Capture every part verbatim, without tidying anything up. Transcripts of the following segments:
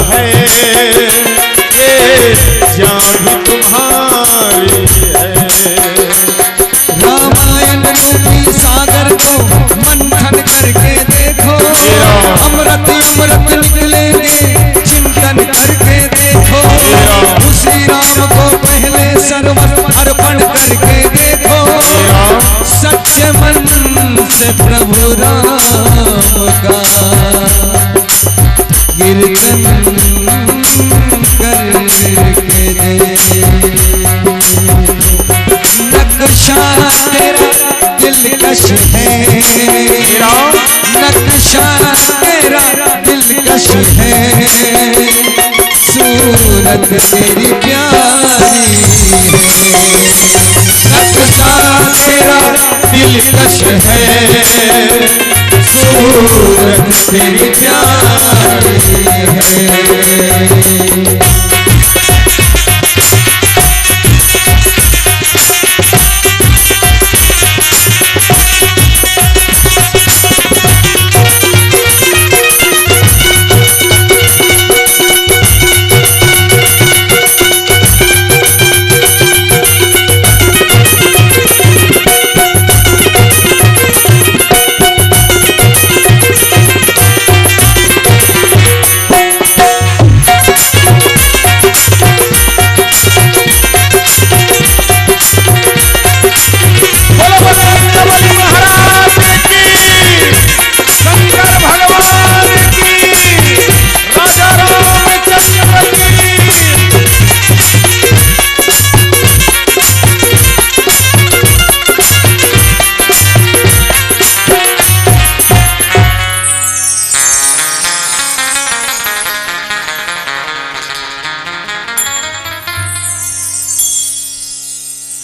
है, ये जान भी तुम्हारी है। रामायण रूपी सागर को मंथन करके देखो, अमृत अमृत निकलेंगे चिंतन करके देखो। उसी राम को पहले सर्वस्व अर्पण करके देखो, सच्चे मन से प्रभु राम का कीर्तन करके दे। नक्शा तेरा दिलकश है, नक्शा तेरा दिलकश है, सूरत तेरी प्यारी है। नक्शा तेरा दिलकश है, सूरत तेरी प्यारी है। बोलो, बोलो, रत्नावली महाराज की, शंकर भगवान की, राजा रामचंद्र की।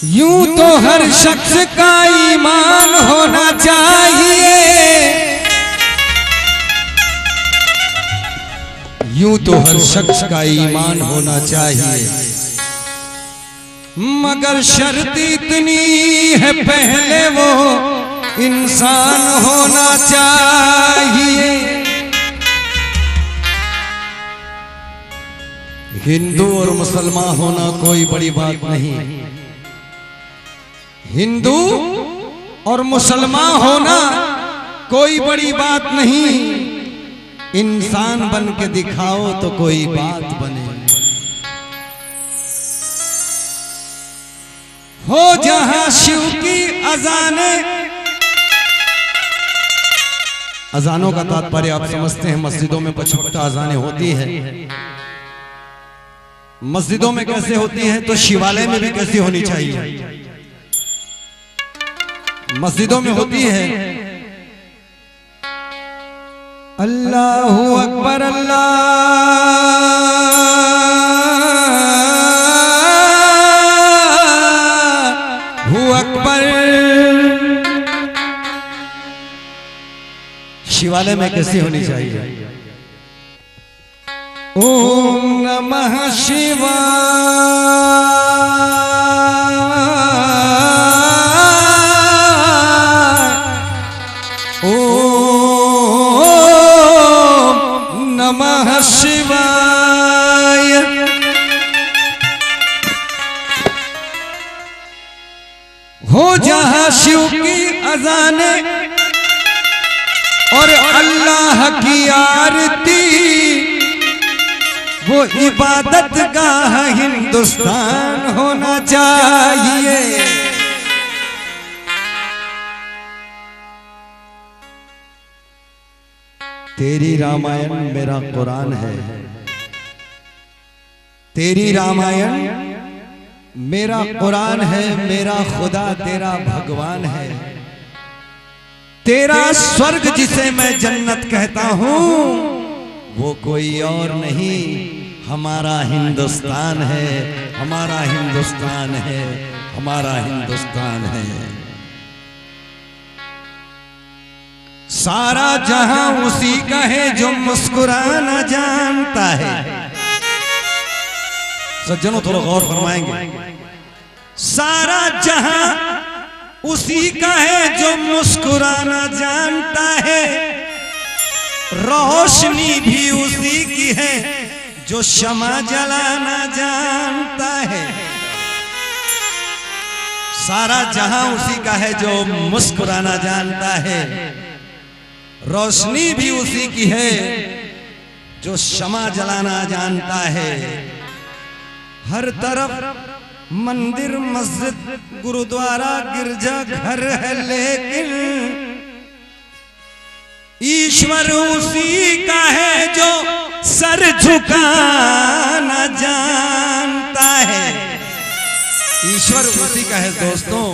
यूं तो हर शख्स का ईमान होना चाहिए, यूं तो हर शख्स का ईमान होना चाहिए, मगर शर्त इतनी है, पहले वो इंसान होना चाहिए। हिंदू और मुसलमान होना कोई बड़ी बात नहीं, हिंदू और मुसलमान होना कोई बड़ी बात नहीं, इंसान बन के दिखाओ तो कोई बात बने। हो जहां शिव की अजानें, अजानों का तात्पर्य आप समझते हैं, मस्जिदों में पचपक्ता अजानें होती है। मस्जिदों में कैसे होती है तो शिवालय में भी कैसे होनी चाहिए। मस्जिदों में होती है, अल्लाहु अकबर, अल्लाहु अकबर। शिवालय में कैसी होनी चाहिए? ओम नमः शिवाय, ओम नमः शिवाय। हो जहां शिव की अजानें और अल्लाह की आरती, वो इबादत गाह हिंदुस्तान होना चाहिए। तेरी रामायण मेरा कुरान है, तेरी रामायण मेरा कुरान है, मेरा खुदा तेरा भगवान है। तेरा स्वर्ग जिसे मैं जन्नत कहता हूँ, वो कोई और नहीं, हमारा हिंदुस्तान है, हमारा हिंदुस्तान है, हमारा हिंदुस्तान है। सारा जहां उसी का है जो मुस्कुराना जानता है। सज्जनों, थोड़ा गौर फरमाएंगे। सारा जहां उसी का है जो मुस्कुराना जानता है, रोशनी भी उसी की है जो शमा जलाना जानता है, सारा जहां उसी का है जो मुस्कुराना जानता है। रोशनी भी उसी की है जो शमा जलाना जानता है। हर तरफ मंदिर, मस्जिद, गुरुद्वारा, गिरजा घर है, लेकिन ईश्वर उसी का है जो सर झुकाना जानता है। ईश्वर उसी का है दोस्तों,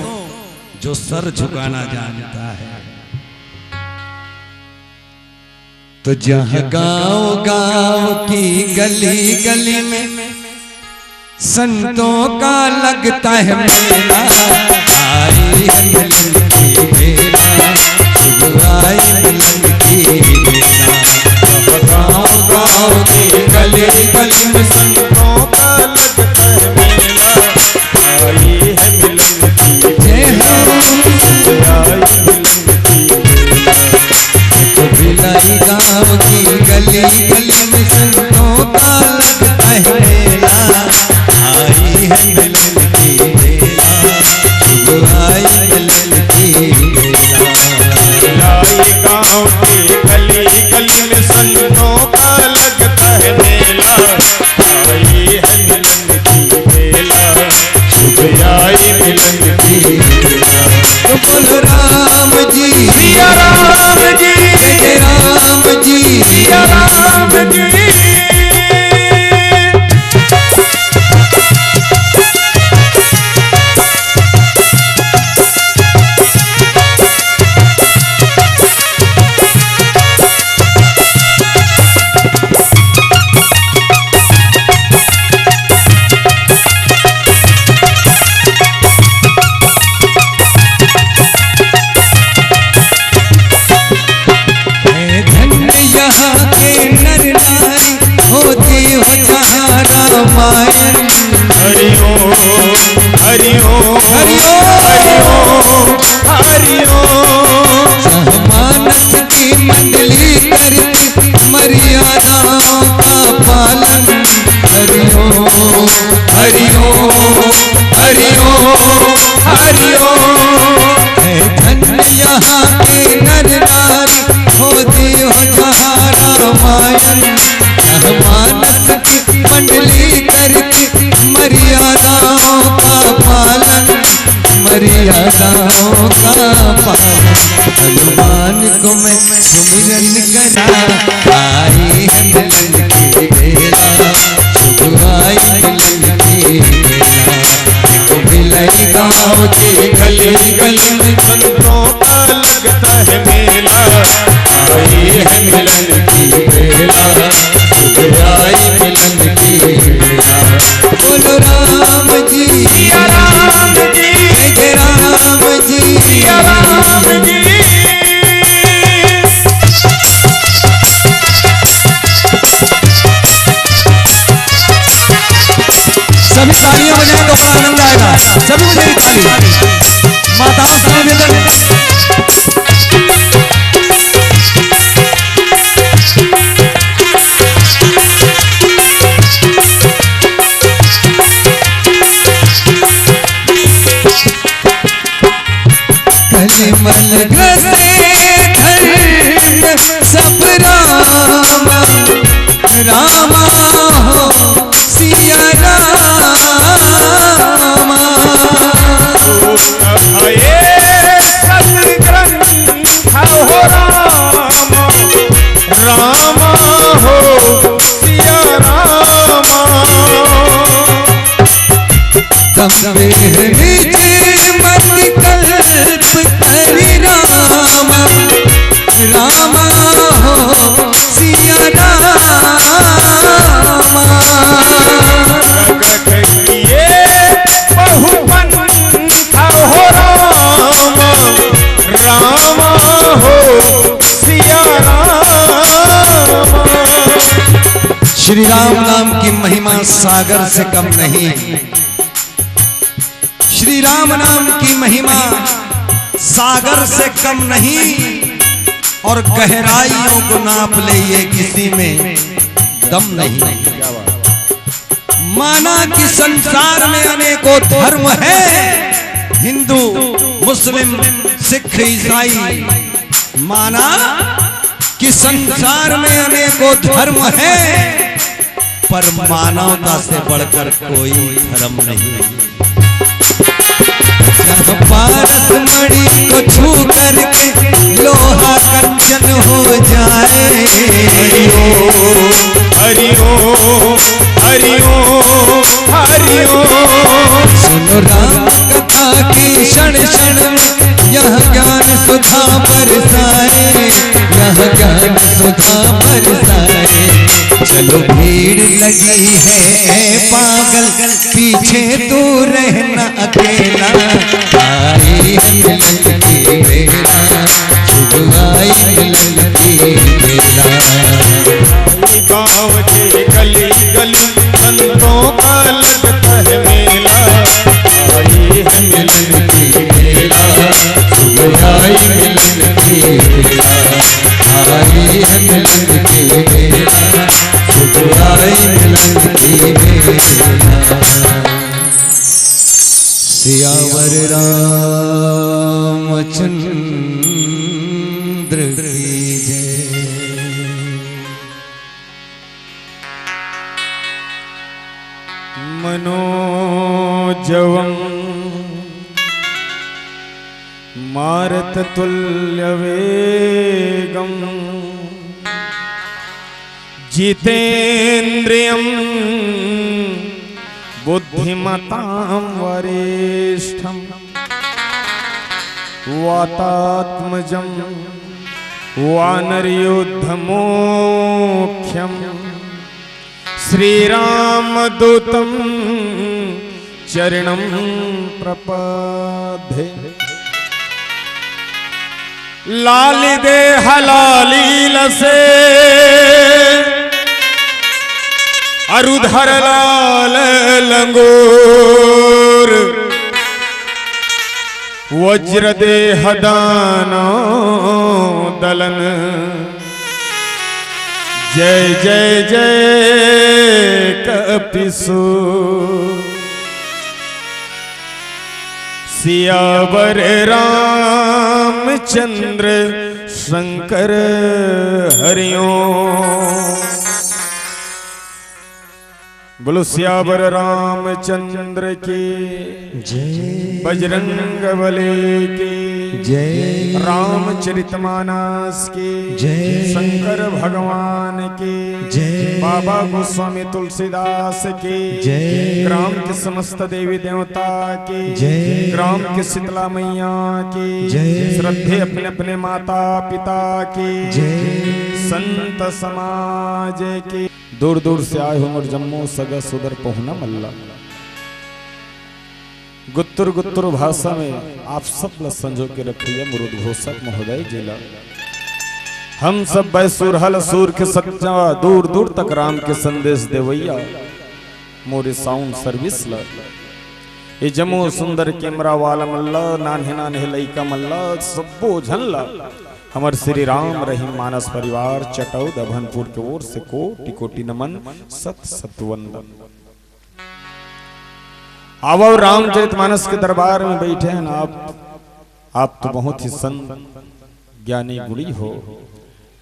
जो सर झुकाना जानता है। तो जहाँ गांव गांव की गली गली में संतों का लगता है मेला, आई है मिलन की बेला, शुभ आई मिलन की बेला। गाँव गाँव की गली गली में संतों का लगता है मेला, आई है मिलन की बेला, आई मिलन की बेला। तो भिलाई गांव की गली गली में संतों का लगता है मेला, आई है मिलन की बेला, शुभ आई मिलन की बेला। भिलाई गांव की गली गली में संतों का लगता है मेला, आई है मिलन की बेला, शुभ आई मिलन की बेला। तो बोलो राम जी, सिया राम जी, जय राम जी, सिया राम जी। है धन्य यहाँ के नर नारी, होती हो जहाँ रामायण। हरि ओम, हरि ओम, हरि ओम, हरि ओम, हरि ओम। जहाँ मानस की मंडली करती मर्यादाओं का पालन। हरि ओम, हरि ओम, हरि ओम, हरि ओम। है धन्य यहाँ के नर नारी, होती हो जहाँ रामायण। जहाँ मानस की मंडली करती मर्यादाओं का पालन, मर्यादाओं का पालन। हनुमान को मैं सुमिरन करा, आई है मिलन की बेला, शुभ आई मिलन की बेला। देखो भिलाई गाँव के गली गली में संतों का लगता है मेला, आई है मिलन की बेला, शुभ आई मिलन की बेला। बोलो राम जी, सिया राम जी, जय जय राम जी, सिया राम जी। सभी तालियां बजाएं तो बड़ा आनंद आएगा। सभी बजाइए ताली। माताओं से निवेदन। कलिमल ग्रसे धर्म सब रामा, रामा हो सिया रामा। भये सत ग्रंथ हो रामा, रामा हो सिया रामा। तम देह निज मत कल्प करि रामा, रामा हो सिया रामा। प्रगट किए बहु पंथ हो रामा, रामा हो सिया रामा। श्री राम नाम की महिमा सागर से कम नहीं। श्री राम नाम की महिमा सागर से कम नहीं, और गहराइयों को नाप ले ये किसी में दम नहीं। क्या बात। माना कि संसार में अनेकों धर्म है, हिंदू, मुस्लिम, सिख, ईसाई। माना कि संसार में अनेकों धर्म है, पर मानवता से बढ़कर कोई धर्म नहीं। जहाँ पारस मणि को छू करके लोहा कंचन हो जाए। हरि ओम, हरि ओम, हरि ओम, हरि ओम। सुनो राम कथा की क्षण क्षण में, यह ज्ञान सुधा बरसाए, यह ज्ञान सुधा बरसाए। चलो भीड़ लगी है ए पागल, पीछे तू रहना अकेला। आई है मिलन की बेला, शुभ आई मिलन की बेला। गाँव के गली गली संतों का लगता है मेला। आई है मिलन की बेला, शुभ आई मिलन की बेला। आई है मिलन की बेला, शुभ आई मिलन की बेला। सियावर रामचंद्र की जय। मनोजवं मारुततुल्यवेगं जितेन्द्रियं बुद्धिमतां वरिष्ठं वातात्मजं वानरयूथमुख्यं श्रीरामदूतं चरणं प्रपद्ये। लाली देह लालीलसे अरुधर लाल लंगूर। वज्र देह दानव दलन। जय जय जय कपिसु। सियावर रामचंद्र शंकर हरिओम। बोलो सियावर रामचंद्र की जय। बजरंग बली की जय। रामचरितमानस की जय। शंकर भगवान की जय। बाबा गोस्वामी तुलसीदास की जय। ग्राम के समस्त देवी देवता की जय। ग्राम के शीतला मैया की जय। श्रद्धे अपने अपने माता पिता की जय। संत समाज की। दूर दूर से आए हो मोर जम्मो सगा सोदर पहुना मल्ला। गुत्तुर गुत्तुर भाषा में आप सब ला संजो के रखइया मोर उद्घोषक महोदय जी ला। हम सब बैसुरहा ल सुर के सच्चा दूर दूर तक राम के संदेश देवइया मोर sound service ला, ये जम्मो सुंदर camera वाला मन ला, नान्हे नान्हे लइका मन ला, सब्बो झन ला हमर श्री राम रहीम मानस परिवार चटौद अभनपुर के ओर से कोटि कोटि नमन, सत सत वंदन। आवव रामचरितमानस के दरबार में बैठे हैं आप, आप तो बहुत ही संत ज्ञानी गुणी हो।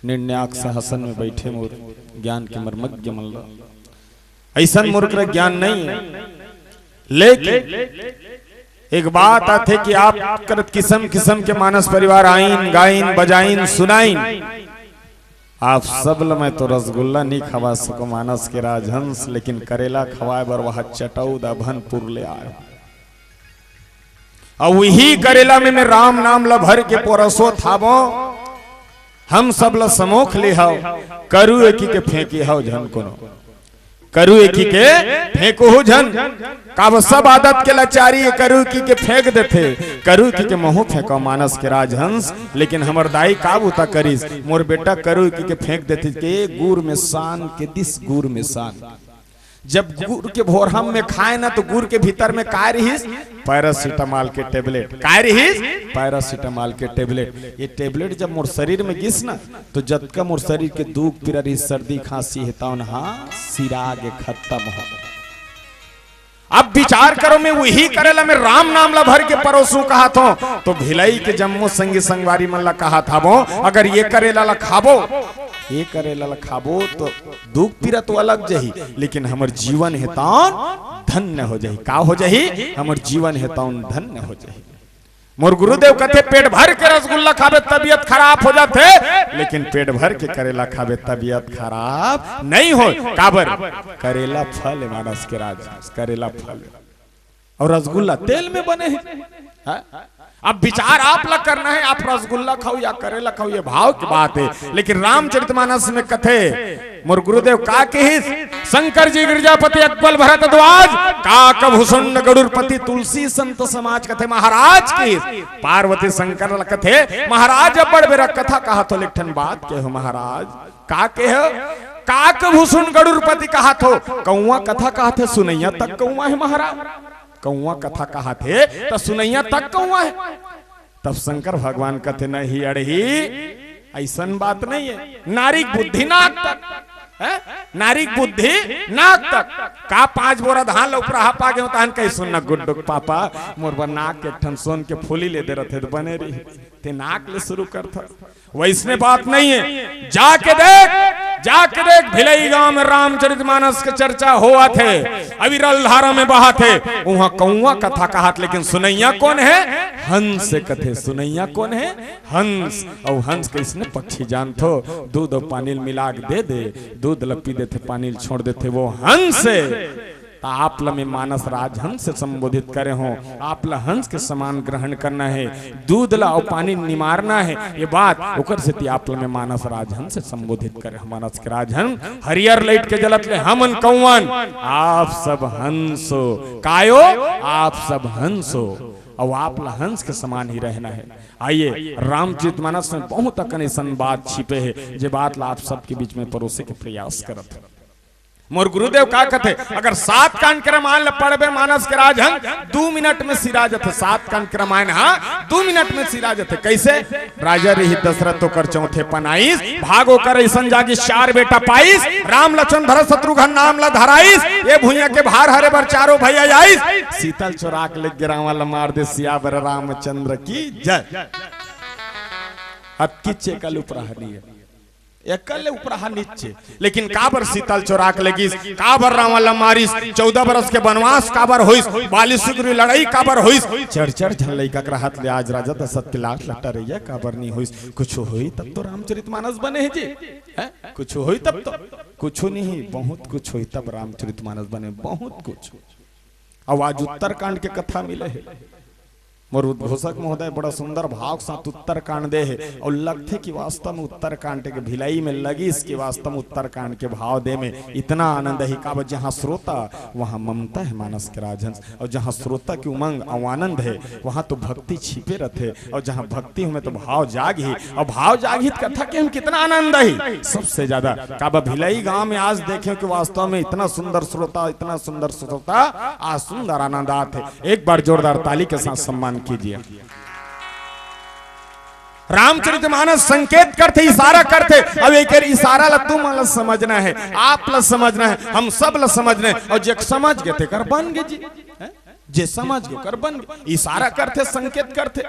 निर्णयाक सिंहासन में बैठे मोर ज्ञान के मर्मज्ञ मन ला। अइसन मोर करा ज्ञान नहीं है, लेकिन एक बात आथे कि आप करत किसम किसम के मानस परिवार आइन, गाइन, बजाइन, सुनाइन। आप सब ल मैं तो रसगुल्ला नहीं खवा सको मानस के राजहंस, लेकिन करेला खवाए बर वह चटौद अभनपुर ले आए। अउ वही करेला में मैं राम नाम ल भर के पोरसो थाबो। हम सब ल समोख ले हव, करू एकी के फेंकी हव झन कोनो। करू एकी के फेंकहू झन। काबर सब आदत के लाचारी ये करू एकी के फेंक देथे। करू एकी के महू फेंकव मानस के राजहंस, लेकिन हमर दाई का बूता करिस, मोर बेटा करू एकी के फेंक देथे के गुर में सान के दिस गुर में सान। जब गुड़ के भोरहम में खाए ना, तो गुड़ के भीतर में काय रिहिस? पैरासिटामॉल के टेबलेट। काय रिहिस? पैरासिटामॉल के टेबलेट। ये टेबलेट जब मोर शरीर में गिस ना, तो जतका मोर शरीर के दुख पीरा रिहिस, सर्दी खांसी हे, तौन हा सिरा गे, खत्म हो। अब विचार करो, मैं उही करेला, मैं राम नाम ला भर के परोसूं कहत हों, तो भिलई के जम्मो संगी संगवारी मन ला कहत हवों, अगर ये करेला ला खाबो, ये करेला ला खाबो, तो दुख पीरा तो अलग जही, लेकिन हमर जीवन हे तौन धन्य हो जही। का हो जही? हमर जीवन हे तौन धन्य हो जही। मोर गुरुदेव कथे, पेट भर के रसगुल्ला खाबे, तबीयत खराब हो जाथे, लेकिन पेट भर के करेला खाबे, तबीयत खराब नहीं हो। काबर? करेला फल हे, मानस के राज, करेला फल हे। और रसगुल्ला तेल में बने हे। हाँ? अब विचार आप ला करना हे, आप रसगुल्ला खाओ या करेला खाओ, ये भाव की बात हे। लेकिन रामचरितमानस में कथे, मोर गुरुदेव का किहिस, शंकर जी गिरजापति अकबर भरद्वाज, काक भुसुंड गरुड़पति तुलसी संत समाज। कथे महाराज किहिस, पार्वती शंकर ला कथे, महाराज अब बड़ बेरा कथा कहत हों, एक ठन बात कहे हों महाराज। का कहे? काक भुसुंड गरुड़पति कहत हों, कौआ कथा कहत हे, सुनइया तक कौआ हे महाराज। कौआ कथा कहत हे, त सुनइया तक कौआ हे। तब शंकर भगवान कथे, नहीं अड़ही, अइसन बात नहीं हे। नारी के बुद्धि नाक तक, हैं? नारी के बुद्धि नाक तक। का पांच बोरा धान ला उपराहा पा गेंव, तहन कही, सुन ना गुड्डू के पापा, मोर बर नाक के एक ठन सोन के फूली ले दे रहते त बने रही। ते नाक ले शुरू करथस। वइसने बात नहीं हे। जाके देख, जाके देख, भिलई गांव में रामचरितमानस के चर्चा होवत हे, अविरल धारा में बहत हे। उहां कौआ कथा कहत, लेकिन सुनइया कोन हे? हंस कथे। सुनइया कोन हे? हंस। अउ हंस कइसने पक्षी जानथो? दूध अउ पानी ल मिला के दे दे, दूध ल पी देथे, पानी ल छोड़ देथे, वो हंस हे। त आप ल मैं मानस राजहंस से संबोधित करे हों। आप ल हंस के समान ग्रहण करना हे, दूध ल अउ पानी निमारना हे। ये बात ओकर सेती आप ल मैं मानस राजहंस से संबोधित करे हों। मानस के राजहंस हरियर लाइट के जलत ले हमन कौवन, आप सब हंस हो। काय हो? आप सब हंस हो। अउ आप ल हंस के समान ही रहना हे। आइए, रामचरितमानस में बहुत अकन अइसन बात छिपे हे, जे बात ल आप सबके बीच में परोसे के प्रयास करत हों। मोर गुरुदेव का कथे, अगर सात कांड के रामायण ल पढ़बे मानस के राजहंस, दू मिनट में सिरा जथे। सात कांड के रामायण, हाँ, दू मिनट में सिरा जथे। कइसे? राजा रिहिस दशरथ, ओकर चौथे पन आइस, भाग ओकर अइसन जागिस, चार बेटा पाइस, राम लक्ष्मण भरत शत्रुघ्न नाम ल धराइस, ए भुइयां के भार हरे बर चारों भैया आइस, सीता ल चोरा के लेगे, रावण ल मार दे, सियावर रामचंद्र की जय। अतकी चेकल उपराहनी हे। एकल ले उपराहा निच्चे। लेकिन काबर सीता ल चोरा के लेगिस, काबर रावण ल मारिस, चौदह बरस के बनवास काबर होइस, बाली सुग्रीव लड़ई काबर होइस, चार चार झन लइका के रहत ले आज राजा दशरथ के लाख लहटरइया काबर नी होइस? कुछु होही तब तो रामचरितमानस बने हे जी, हैं? कुछु होही तब तो, कुछु नहीं, बहुत कुछ होही तब रामचरितमानस बने, बहुत कुछ। अउ आज उत्तरकांड के कथा मिले हे। मोर उद्घोषक महोदय बड़ा सुंदर भाव के साथ उत्तरकांड दे हे, अउ लगथे कि वास्तव में उत्तरकांड के भिलई में लगिस कि वास्तव में उत्तरकांड के भाव दे में इतना आनंद हे। काबर जहाँ श्रोता, वहाँ ममता हे मानस के राजहंस, अउ जहाँ श्रोता के उमंग अउ आनंद हे, वहाँ तो भक्ति छिपे रथे, अउ जहाँ भक्ति होमे तो भाव जागही, अउ भाव जागही त कथा के में कितना आनंद आही सबसे ज्यादा। काबर भिलई गांव में आज देखे कि वास्तव में इतना सुंदर श्रोता, इतना सुंदर श्रोता, आज सुंदर आनंद आत हे। एक बार जोरदार ताली के साथ सम्मान कीजिए। रामचरितमानस संकेत करथे, इशारा करथे। अब एकर इशारा ला तुमन ला समझना हे, आप ला समझना हे, हम सब ला समझना हे। अउ जे समझ गे तेकर बन गे जी, हैं? जे समझ गे ओकर बन गे। इशारा करथे, संकेत करथे।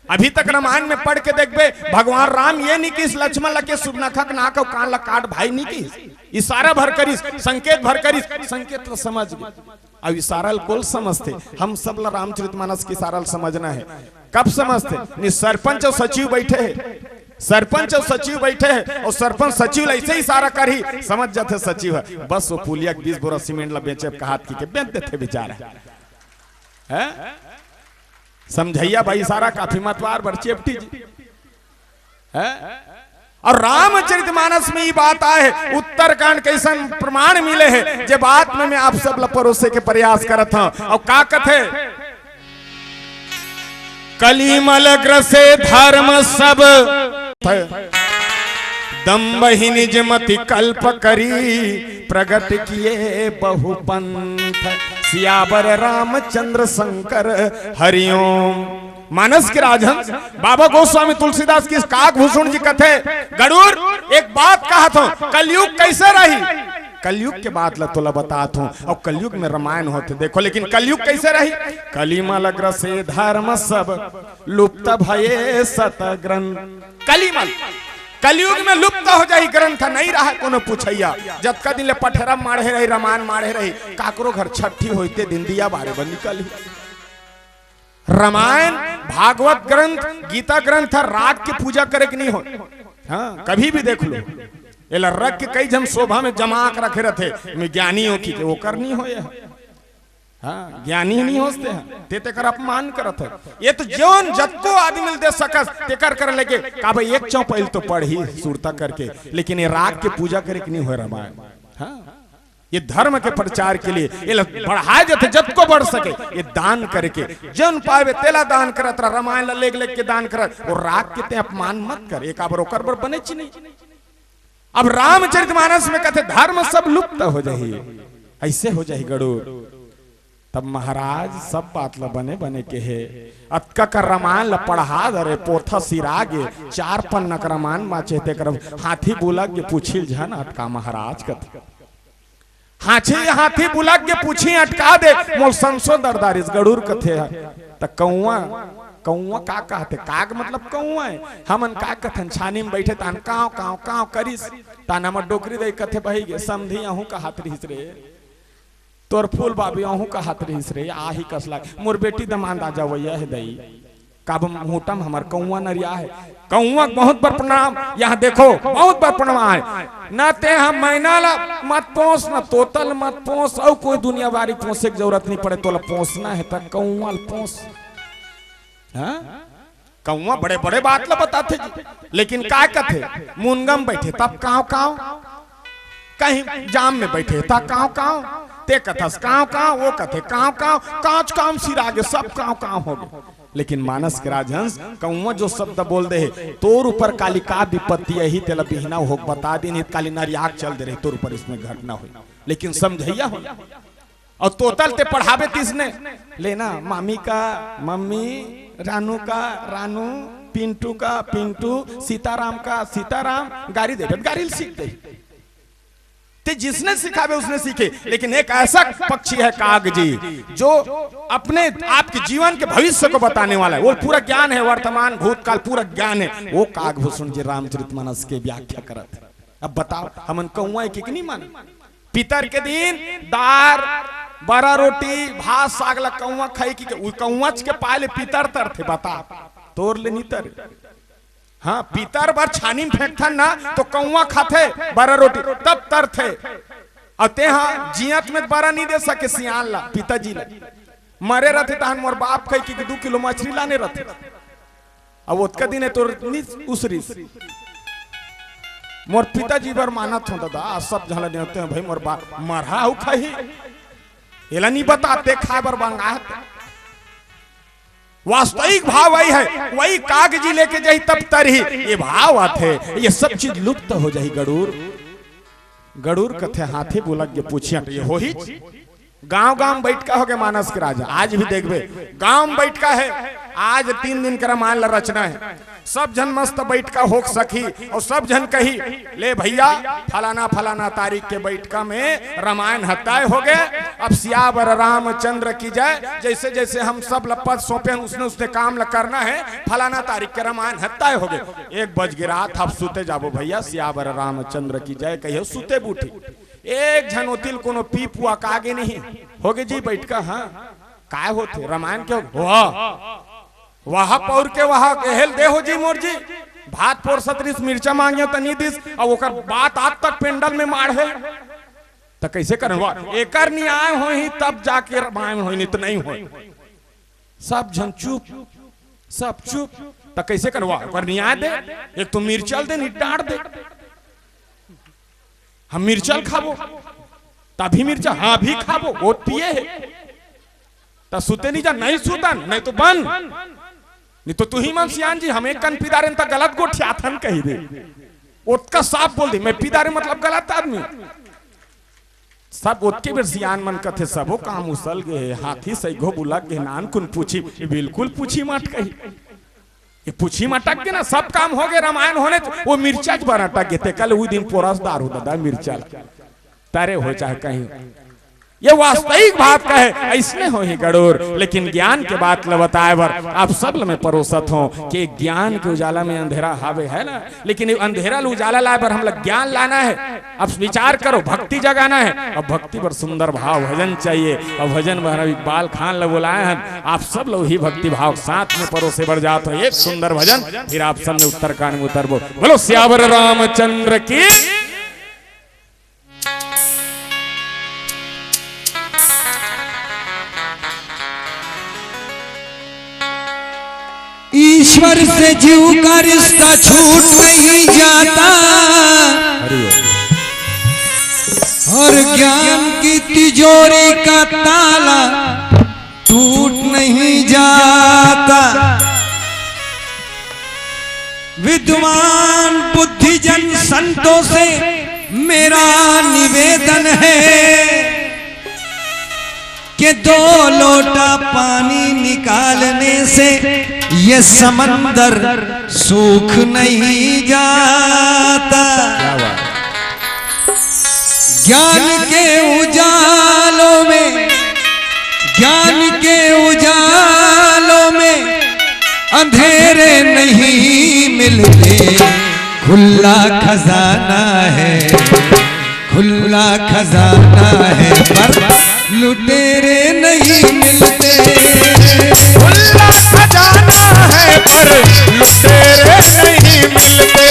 अभी तक रामायण में पढ़ के देखबे, भगवान राम ये नहीं किहिस लक्ष्मण ला के सुर्पनखा के नाक अउ कान ला काट भाई, नहीं किहिस। इशारा भर करिस, संकेत भर करिस, संकेत ला समझ गे। अब इशारा ल कोन समझथे? हम सब ला रामचरितमानस के इशारा ल समझना हे। कब समझथे? नहीं, सरपंच अउ सचिव बइठे हे, सरपंच अउ सचिव बइठे हे, अउ सरपंच सचिव ला अइसे इशारा करही, समझ जाथे सचिव ह, बस वो पुलिया के बीस बोरा सीमेंट ला बेचे कहात कि के बेच देथे बेचारा। हैं? समझइया भाई, इशारा काफी मतवार बर चेपटी जी। हैं? अउ रामचरितमानस में ये बात आए हे, उत्तरकांड के अइसन प्रमाण मिले हे, जे बात में मैं आप सब ला परोसे के प्रयास करत हों। अउ का कथे? कलिमल ग्रसे धर्म सब, तम बहि निज मति कल्प करी, प्रगट किए बहु पंथ। सियावर रामचंद्र शंकर हरिओम। मानस के राजहंस बाबा गोस्वामी तुलसीदास के काकभूषण जी कथे, गरुड़, एक बात कहत हों, कलयुग कइसे रही? कलयुग के बात ला तोला बतात हों, अउ कलयुग में रामायण होथे, देखो, लेकिन कलयुग कइसे रही? कलिमल ग्रसे धर्म सब, लुप्त भये सत ग्रंथ। कलिमल, कलयुग में लुप्त हो जाही, ग्रंथ नइ रहय कोनो पुछइया। जतका दिन ले पठेरा माढ़े रही, रामायण माढ़े रही, काकरो घर छट्ठी होइते दिन दिया बारे बर निकलही। रामायण, भागवत ग्रंथ, गीता ग्रंथ ह राख के पूजा करे के नइ होय। हाँ, कभी भी देख लो, एला रख के कई झन शोभा में जमा के रखे रथे, में ज्ञानी हो कि ओकर नइ होय। हाँ, ज्ञानी नइ होस ते ह, ते तेकर अपमान करत हे। ये तो जोन जतको आदमी ल दे सकस, तेकर कर लेके, का भाई, एक चौपाई तो पढ़ही सुरता करके, लेकिन ये राख के पूजा करे के नइ होय रामायण। हाँ, ये धर्म के प्रचार के लिए ये ल बढ़ाए जथे, जतको बढ़ सके, ये दान करके, जोन पावे तेला दान करत रह, रामायण ला लेख लेख के दान करत, वो राख के ते अपमान मत कर, एक आबर ओकर बर बने चिन्ही। अब रामचरितमानस में कथे, धर्म सब लुप्त हो जाही, अइसे हो जाही गरुड़। तब महाराज सब बात ला बने बने केहे, अतका का रामायण ला पढ़ा दरे, पोथा सिरा गे, चार पन्ना का रामायण बाँचे, तेकर हाथी बुलक गे पूछी ल झन अटका महाराज कथे। हाथी, हाथी बुलक गे पूछी अटका दे, मोर संसो दरदारिस गरुड़ कथे ह। त कौआ, कौआ का कहथे? काग मतलब कौआ हे। हमन का कथन, छानी में बइठे तहन काँव, काँव, काँव करिस, तहन हमर डोकरी दाई कथे, बही गे, समधी अहूँ कहत रहिस रे। तोर फूल बाबी अहूँ कहत रहिस रे, आही कस लाग। मोर बेटी दमांद आ जावइया हे दाई। काबर, खूँटा म हमर कौआ नरिया हे। कौआ के बहुत बर प्रणाम। यहाँ देखो, बहुत बर प्रणाम हे। न तेंह मैना ला मत पोस, न तोता ल मत पोस, अउ कोई दुनियादारी पोसे के जरूरत नइ पड़े। तोला पोसना हे त कौआ ल पोस। हाँ? कौआ बड़े बड़े बात ला बताथे जी, लेकिन का कथे? मुनगा म बइठे तब काँव काँव, कहीं जाम में बइठे त काँव काँव, ते कथस काँव काँव, वो कथे काँव काँव, काँच काँव सिरा गे, सब काँव काँव हो गे। लेकिन मानस के राजहंस, कौआ जो शब्द बोल दे हे, तोर ऊपर काली का विपत्ति आही, तेला बिहना होके बता दिन, काली नरियाक चल दे रही तोर ऊपर, इसमें घटना होही। लेकिन समझइया हो। अउ तोता ल ते पढ़ाबे तिसने, लेना, मामी का, मम्मी, रानू का, रानू, पिंटू का, पिंटू, सीताराम का, सीताराम, गारी देबे त गारी ल सीख दे। ते जिसने सिखाबे उसने सीखे, लेकिन एक ऐसा पक्षी है काग जी, जो अपने आपके जीवन के भविष्य को बताने वाला है। वो पूरा ज्ञान है, वर्तमान, भूतकाल, पूरा ज्ञान है। वो काकभूषण जी रामचरितमानस के व्याख्या करत हे। अब बताओ, हमन कौआ हे कि नइ माने? पितर के दिन दार, बरा रोटी, भात साग ला कौआ खाई कि, उ कौआच के पाए ले पितर तरथे, बता, तोर ले नइ तरे। हाँ, पितर बर छानी में फेंकथन ना, तो कौआ खाथे बरा रोटी, तब तरथे। अउ तेंह जियत में बरा नइ दे सके सियान ला, पिताजी ला। मरे रथे तहन मोर बाप खाई कि दू किलो मछरी लाने रथे। अब ओतका दिन हे तोर नइ उसरिस। मोर पिताजी बर मानत हों दादा, सब झन ला नेवते हों, भाई मोर बाप मरहा अउ खाही। एला नइ बताते खाए बर बंगात। वास्तविक भाव वही है, वही काग जी लेके जाही तब तरही। ये भाव आथे, ये सब चीज लुप्त हो जाही गरुड़। गरुड़ कथे हाथी बुलक गे पूछिया, ये होही। गांव गांव बइठका होगे मानस के राजा, आज भी देखबे गांव में बइठका हे। आज तीन दिन के रामायण ला रचना हे, सब झन मस्त बइठका होक सकही अउ सब झन कही, ले भइया, फलाना फलाना तारीख के बइठका में रामायण हत्याय होगे। अब सियावर रामचंद्र की जय। जइसे जइसे हम सब ला पद सौंपे हन, उसने उसने काम ला करना हे। फलाना तारीख के रामायण हत्याय होगे। एक बज गे रात, अब सुते जाबो भइया, सियावर रामचंद्र की जय कहियो, सुते बूठे। एक झन ओती ल कोनो पीपुआ कागे नहीं। होगे जी बइठका, हाँ। काय होथे? रामायण के होगे? वाह, वाह पौर के वाह, एहे ल दे हो जी मोर जी। भात पोरसत रिस, मिर्चा मांगे त नइ दिस, अउ ओकर बात आज तक पेंडल में माढ़े। त कइसे करन? वाह, एकर नियाय होही तब जाके रामायण होही, नइ त नइ होय। सब झन चुप, सब चुप। त कइसे करन? वाह, ओकर नियाय दे, एक तो मिर्चा ल दे, नइ त डांट दे। हम मिर्चा ल खाबो, त अभी मिर्चा, हाँ, अभी खाबो, वोट पिए हे। त सुते नइ जा, नइ सुतन, नइ तो बन, नइ तो तुही मन सियान जी, हम एक कन पिदारेन त गलत गोठियाथन कहि दे। ओतका साफ बोल दे, मैं पीदारे मतलब गलत आदमी। सब ओतके बेर सियान मन कथे, "सबो काम उसल गे हे, हाथी सइघो बुलक गे, नानकुन पूछी।" बिल्कुल पूछी मत कही। ये पूछी मटक के ना, सब काम हो गए, रामायण होने च-, वो मिर्चा च बर अटक गए, ते कल वो दिन पोरस दार हो दादा मिर्चा ला। तरे हो चाहे कहीं। ये वास्तविक बात कहे, अइसने हो ही गड़ूर। लेकिन ज्ञान के बात ल बताए बर आप सब ल मैं परोसत हों कि ज्ञान के उजाला में अंधेरा हावे है ना, लेकिन ये अंधेरा ल उजाला लाए बर हमला ज्ञान लाना है। अब विचार करो, भक्ति जगाना है। अब भक्ति बर सुंदर भाव भजन चाहिए। अब भजन बर इकबाल खान ल बुलाए हैं, आप सब लोग ही भक्ति भाव साथ में परोसे बर जात हो। एक सुंदर भजन, फिर आप सब में उत्तरकांड में उतरबो। बोलो सियावर रामचंद्र की। ईश्वर से जीव का रिश्ता छूट नहीं जाता, और ज्ञान की तिजोरी का ताला टूट नहीं जाता। विद्वान बुद्धिजन संतों से मेरा निवेदन है कि दो लोटा पानी निकालने से ये समंदर सूख नहीं जाता। ज्ञान के उजालों में, ज्ञान के उजालों में अंधेरे नहीं मिलते। खुला खजाना है, खुला खजाना है, पर लुटेरे नहीं मिलते। खुला खजाना है, पर लुटेरे नहीं मिलते।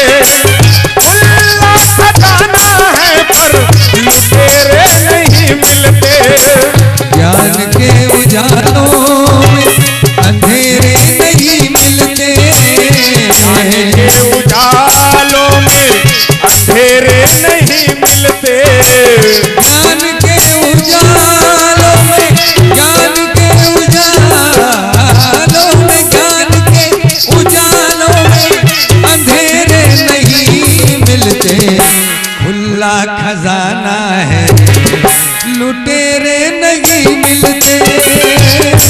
खुला खजाना है, पर लुटेरे नहीं मिलते। ज्ञान के उजालों में अंधेरे नहीं मिलते। ज्ञान के उजालों में अंधेरे नहीं मिलते। ज्ञान के उजालों में, ज्ञान के उजालों में, ज्ञान के उजालों में अंधेरे नहीं मिलते। खुला खजाना है, लुटेरे नहीं मिलते।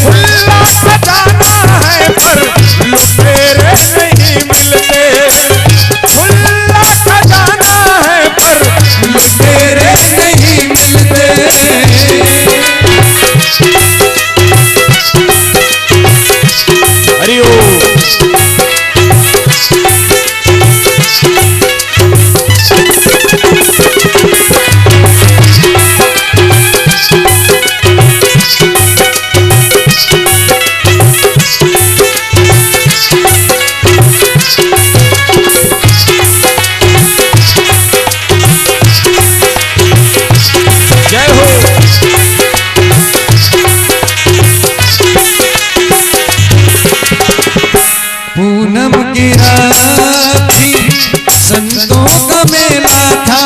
खुला खजाना है, पर लुटेरे नहीं मिलते। खुला खजाना है, पर लुटेरे नहीं मिलते। हरि ओम। जय हो। पूनम की रात थी, संतों का मेला था।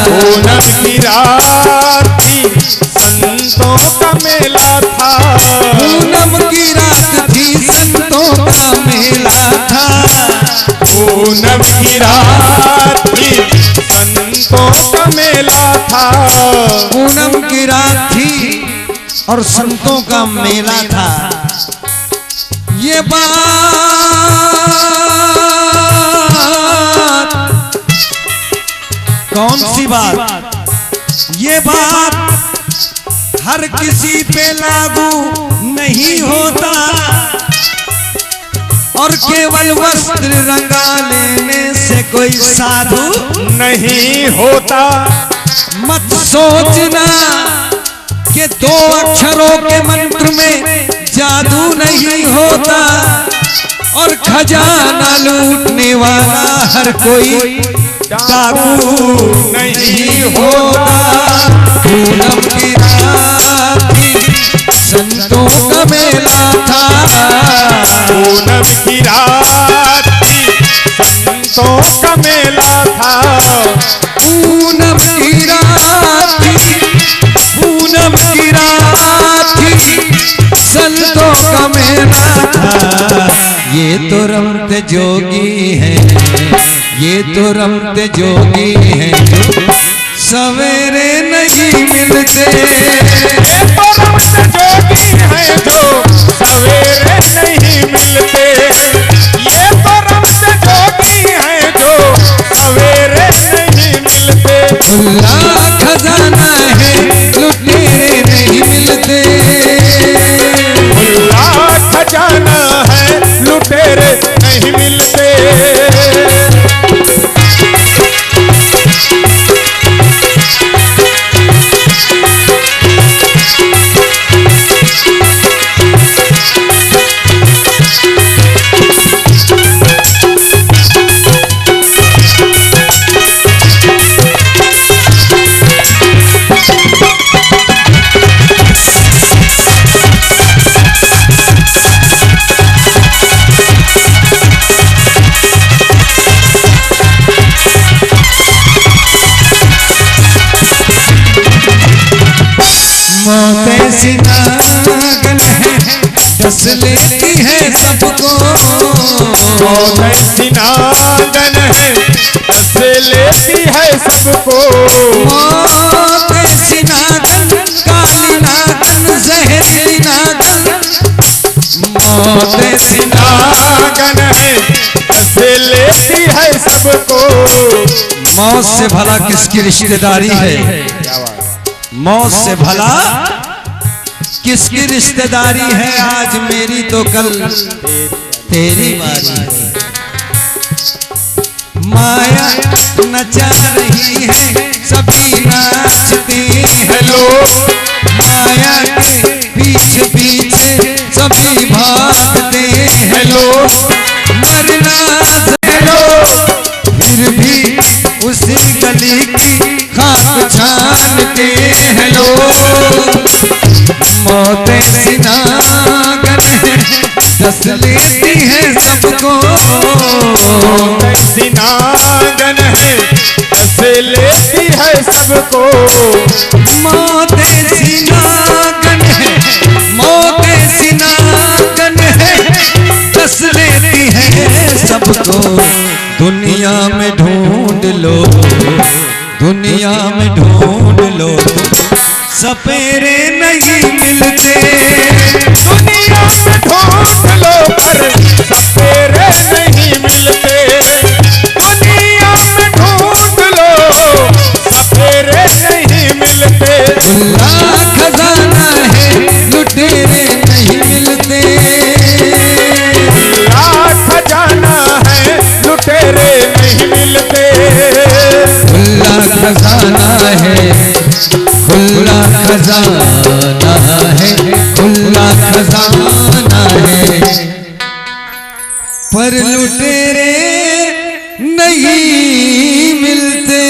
पूनम की रात थी, संतों का मेला था। पूनम की रात थी, संतों का मेला था। पूनम की रात थी, संतों का मेला था। पूनम की रात थी और संतों का मेला था। ये बात कौन सी बात? ये बात हर किसी पे लागू नहीं होता, और केवल वस्त्र रंगा लेने से कोई साधु नहीं होता। मत सोचना कि दो अक्षरों के मंत्र में जादू नहीं होता, और खजाना लूटने वाला हर कोई डाकू नहीं होता। पूनम की रात थी, संतों का मेला था। पूनम की रात थी, संतों का मेला था। पूनम की रात थी, पूनम की रात थी, संतों का मेला था। ये तो रमते जोगी हैं, ये तो रमते जोगी हैं जो सवेरे नहीं मिलते। ये तो रमते जोगी हैं जो सवेरे नहीं मिलते। ये तो रमते जोगी हैं जो सवेरे नहीं मिलते। खुला खजाना है, लुटेरे नहीं मिलते। खुला खजाना है, लुटेरे नहीं मिलते। मौत ऐसी नागन है, डस लेती है सबको। मौत ऐसी नागन है, डस लेती है सबको। मौत ऐसी नागन, काली नागन, जहरीली नागन। मौत ऐसी नागन है, डस लेती है सबको। मौत से भला किसकी रिश्तेदारी है? मौत से भला किसकी रिश्तेदारी है? आज मेरी तो कल तेरी बारी है। माया नचा रही है, सभी नाचते हैं लोग। माया के पीछे पीछे सभी भागते हैं लोग। मरना है लोग, फिर भी उसी गली की खाक छानते हैं लोग। मौत ऐसी नागन है, डस लेती है सबको। मौत ऐसी नागन है, डस लेती है सबको। मौत ऐसी नागन है, मौत ऐसी नागन है, डस लेती है सबको। दुनिया में ढूंढ लो, दुनिया में ढूंढ लो, सपेरे नहीं मिलते। दुनिया में ढूंढ लो, पर सपेरे नहीं मिलते। दुनिया में ढूंढ लो, सपेरे नहीं मिलते। खुला खजाना है, लुटेरे नहीं मिलते। खुला खजाना है, लुटेरे नहीं मिलते। खुला खजाना है, खुला खजाना है, खुला खजाना है, पर लुटेरे नहीं मिलते।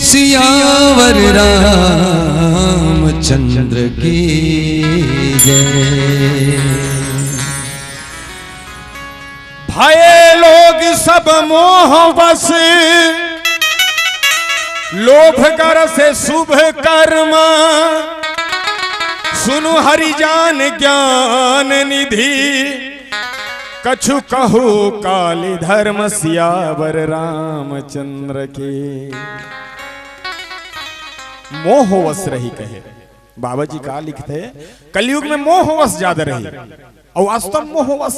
सियावर रामचंद्र की जय। भये लोग सब मोह बस, लोभ करस शुभ कर्म। सुनु हरि जान ज्ञान निधि, कछु कहु काली धर्म। सियावर रामचंद्र की। मोहवश रही कहे। बाबा जी का लिखथे, कलयुग में मोहवश ज्यादा रही, अउ वास्तव मोहवश।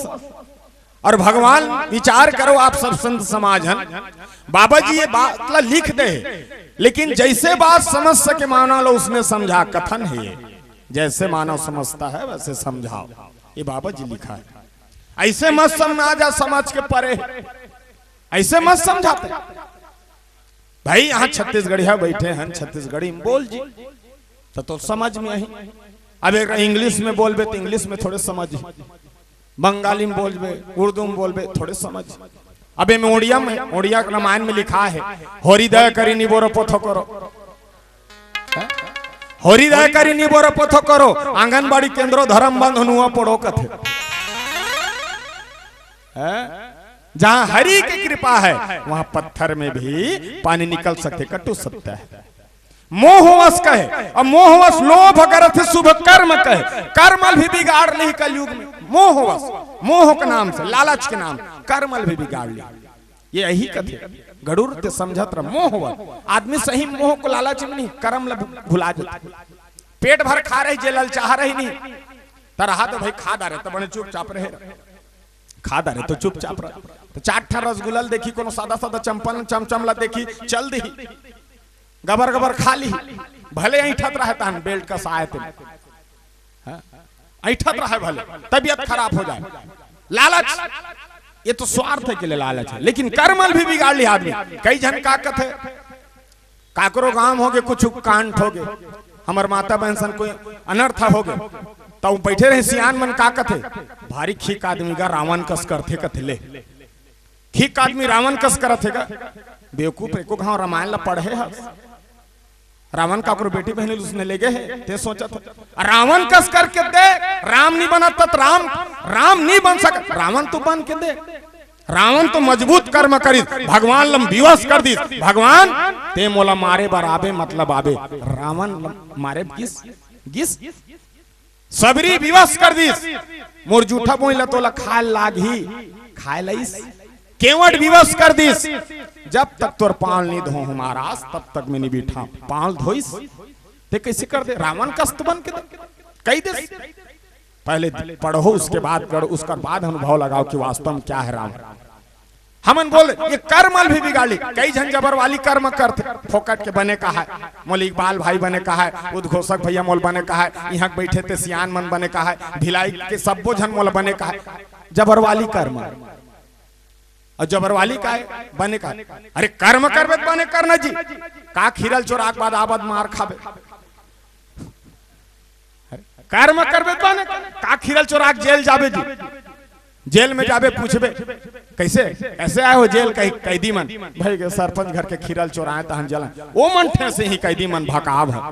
अउ भगवान, विचार करो आप सब संत समाज हन, बाबा जी ये बात ला लिख दे, लेकिन जैसे बात समझ सके मानव ला उसने समझा, कथन है ये, जैसे मानव समझता है वैसे समझाओ, ये बाबा जी लिखा है। ऐसे मत समझा जा समाज के परे, ऐसे मत समझाते। भाई, यहाँ छत्तीसगढ़िया बैठे हैं, छत्तीसगढ़ी में बोल जी, तो, तो समझ में आई। अब एक इंग्लिश में बोलबे तो इंग्लिश में थोड़े समझ, बंगाली में बोलबे, उर्दू में बोलबे, थोड़े समझ। अब एमे ओड़िया में, ओड़िया के रामायण में लिखा है, "होरी दया करी निबोरो पोथो करो।" हैं? "होरी दया करी निबोरो पोथो करो, आंगनबाड़ी केंद्रो धर्म बंद नुआ पड़ो" कथे। हैं? जहां हरि की कृपा है, वहां पत्थर में भी पानी निकल सकथे, कटु सत्य है। मोहवश कहे, अउ मोहवश लोभ करत हे शुभ कर्म कहे, कर्म ल भी बिगाड़ लिही कलयुग में। मोहवश, मोह के नाम से, लालच के नाम, कर्म ल भी बिगाड़ लिही। ये यही कथे, गरुड़ ते समझत रह, मोह वर। आदमी सही मोह को लालच में नहीं, कर्म ला भु-, भुला जाथे। पेट भर खा रही, जे ललचाह रही नहीं, त रहा तो भाई खा डारे, तो बने चुपचाप रहे। खा डारे तो चुपचाप रह। तो चार ठा रसगुल्ला ल देखी, कोनो सादा सादा चमपन, चमचम ला देखी, चल दी, गबर गबर खा ली, भले ऐंठत रहे तहन बेल्ट कसाए ते। हाँ? ऐंठत रहे भले, तबीयत खराब हो जाए। लालच, ये तो स्वार्थ के लिए लालच है, लेकिन कर्म ल भी बिगाड़ लिया आदमी। कई झन का कथे, काकरो गांव होगे, कुछ कांड होगे, हमर माता बहन सन कोई अनर्थ होगे, तो बैठे रहे सियान मन का कथे, भारी खीक आदमी गा, रावण कस करथे कथे ले। खीक आदमी रावण कस करत हे गा। बेवकूफ, एको घाव रामायण ला पढ़े हस? रावण काकरो बेटी बहनी ल उसने ले गे हे, ते सोचत हे। रावण कस करके दे, राम नहीं बनत त राम, राम नहीं बन सकत, रावण तो बन के दे। रावण तो मजबूत कर्म करिस, भगवान ल विवश कर दिस, भगवान ते मोला मारे बर आबे, मतलब आबे। रावण ल मारे गिस, गिस। सबरी विवश कर दिस, मोर जूठा बोई ला तोला खाए लागही, खाए लइस। केवट विवश कर दिस, जब तक तोर पांव नहीं धोहूं महाराज, तब तक मैं नहीं बिठा। पांव धोइस, ते कैसे कर दे? रावण कस तो बन के दे, कही दे। पहले पढ़ो, उसके बाद करो, उसके बाद अनुभव लगाओ कि वास्तव में क्या है राम। हमन बोले, ये कर्म ल भी बिगाड़ी। कई झन जबरवाली कर्म करथे, फोकट के बने कहाय, मोल इकबाल भाई बने कहाय, उद्घोषक भैया मोल बने कहाय, इहां के बैठे ते सियान मन बने कहाय, भिलाई के सब्बो झन मोल बने कहाय। जबरवाली कर्म। अउ जबरवाली काय? बने कहाय। अरे कर्म करबे त बने करना जी, का खीरा ल चोरा के बाद आबे त मार खाबे। कर्म करबे त बने, का खीरा ल चोरा के जेल जाबे जी? जेल में जाबे, पूछबे, "कैसे, कैसे आए हो जेल?" कही, "कैदी मन।" भाई के सरपंच घर के खीरा ल चोराए तहन जेल आए। ओ मन ठेसे ही कैदी मन भकाब है।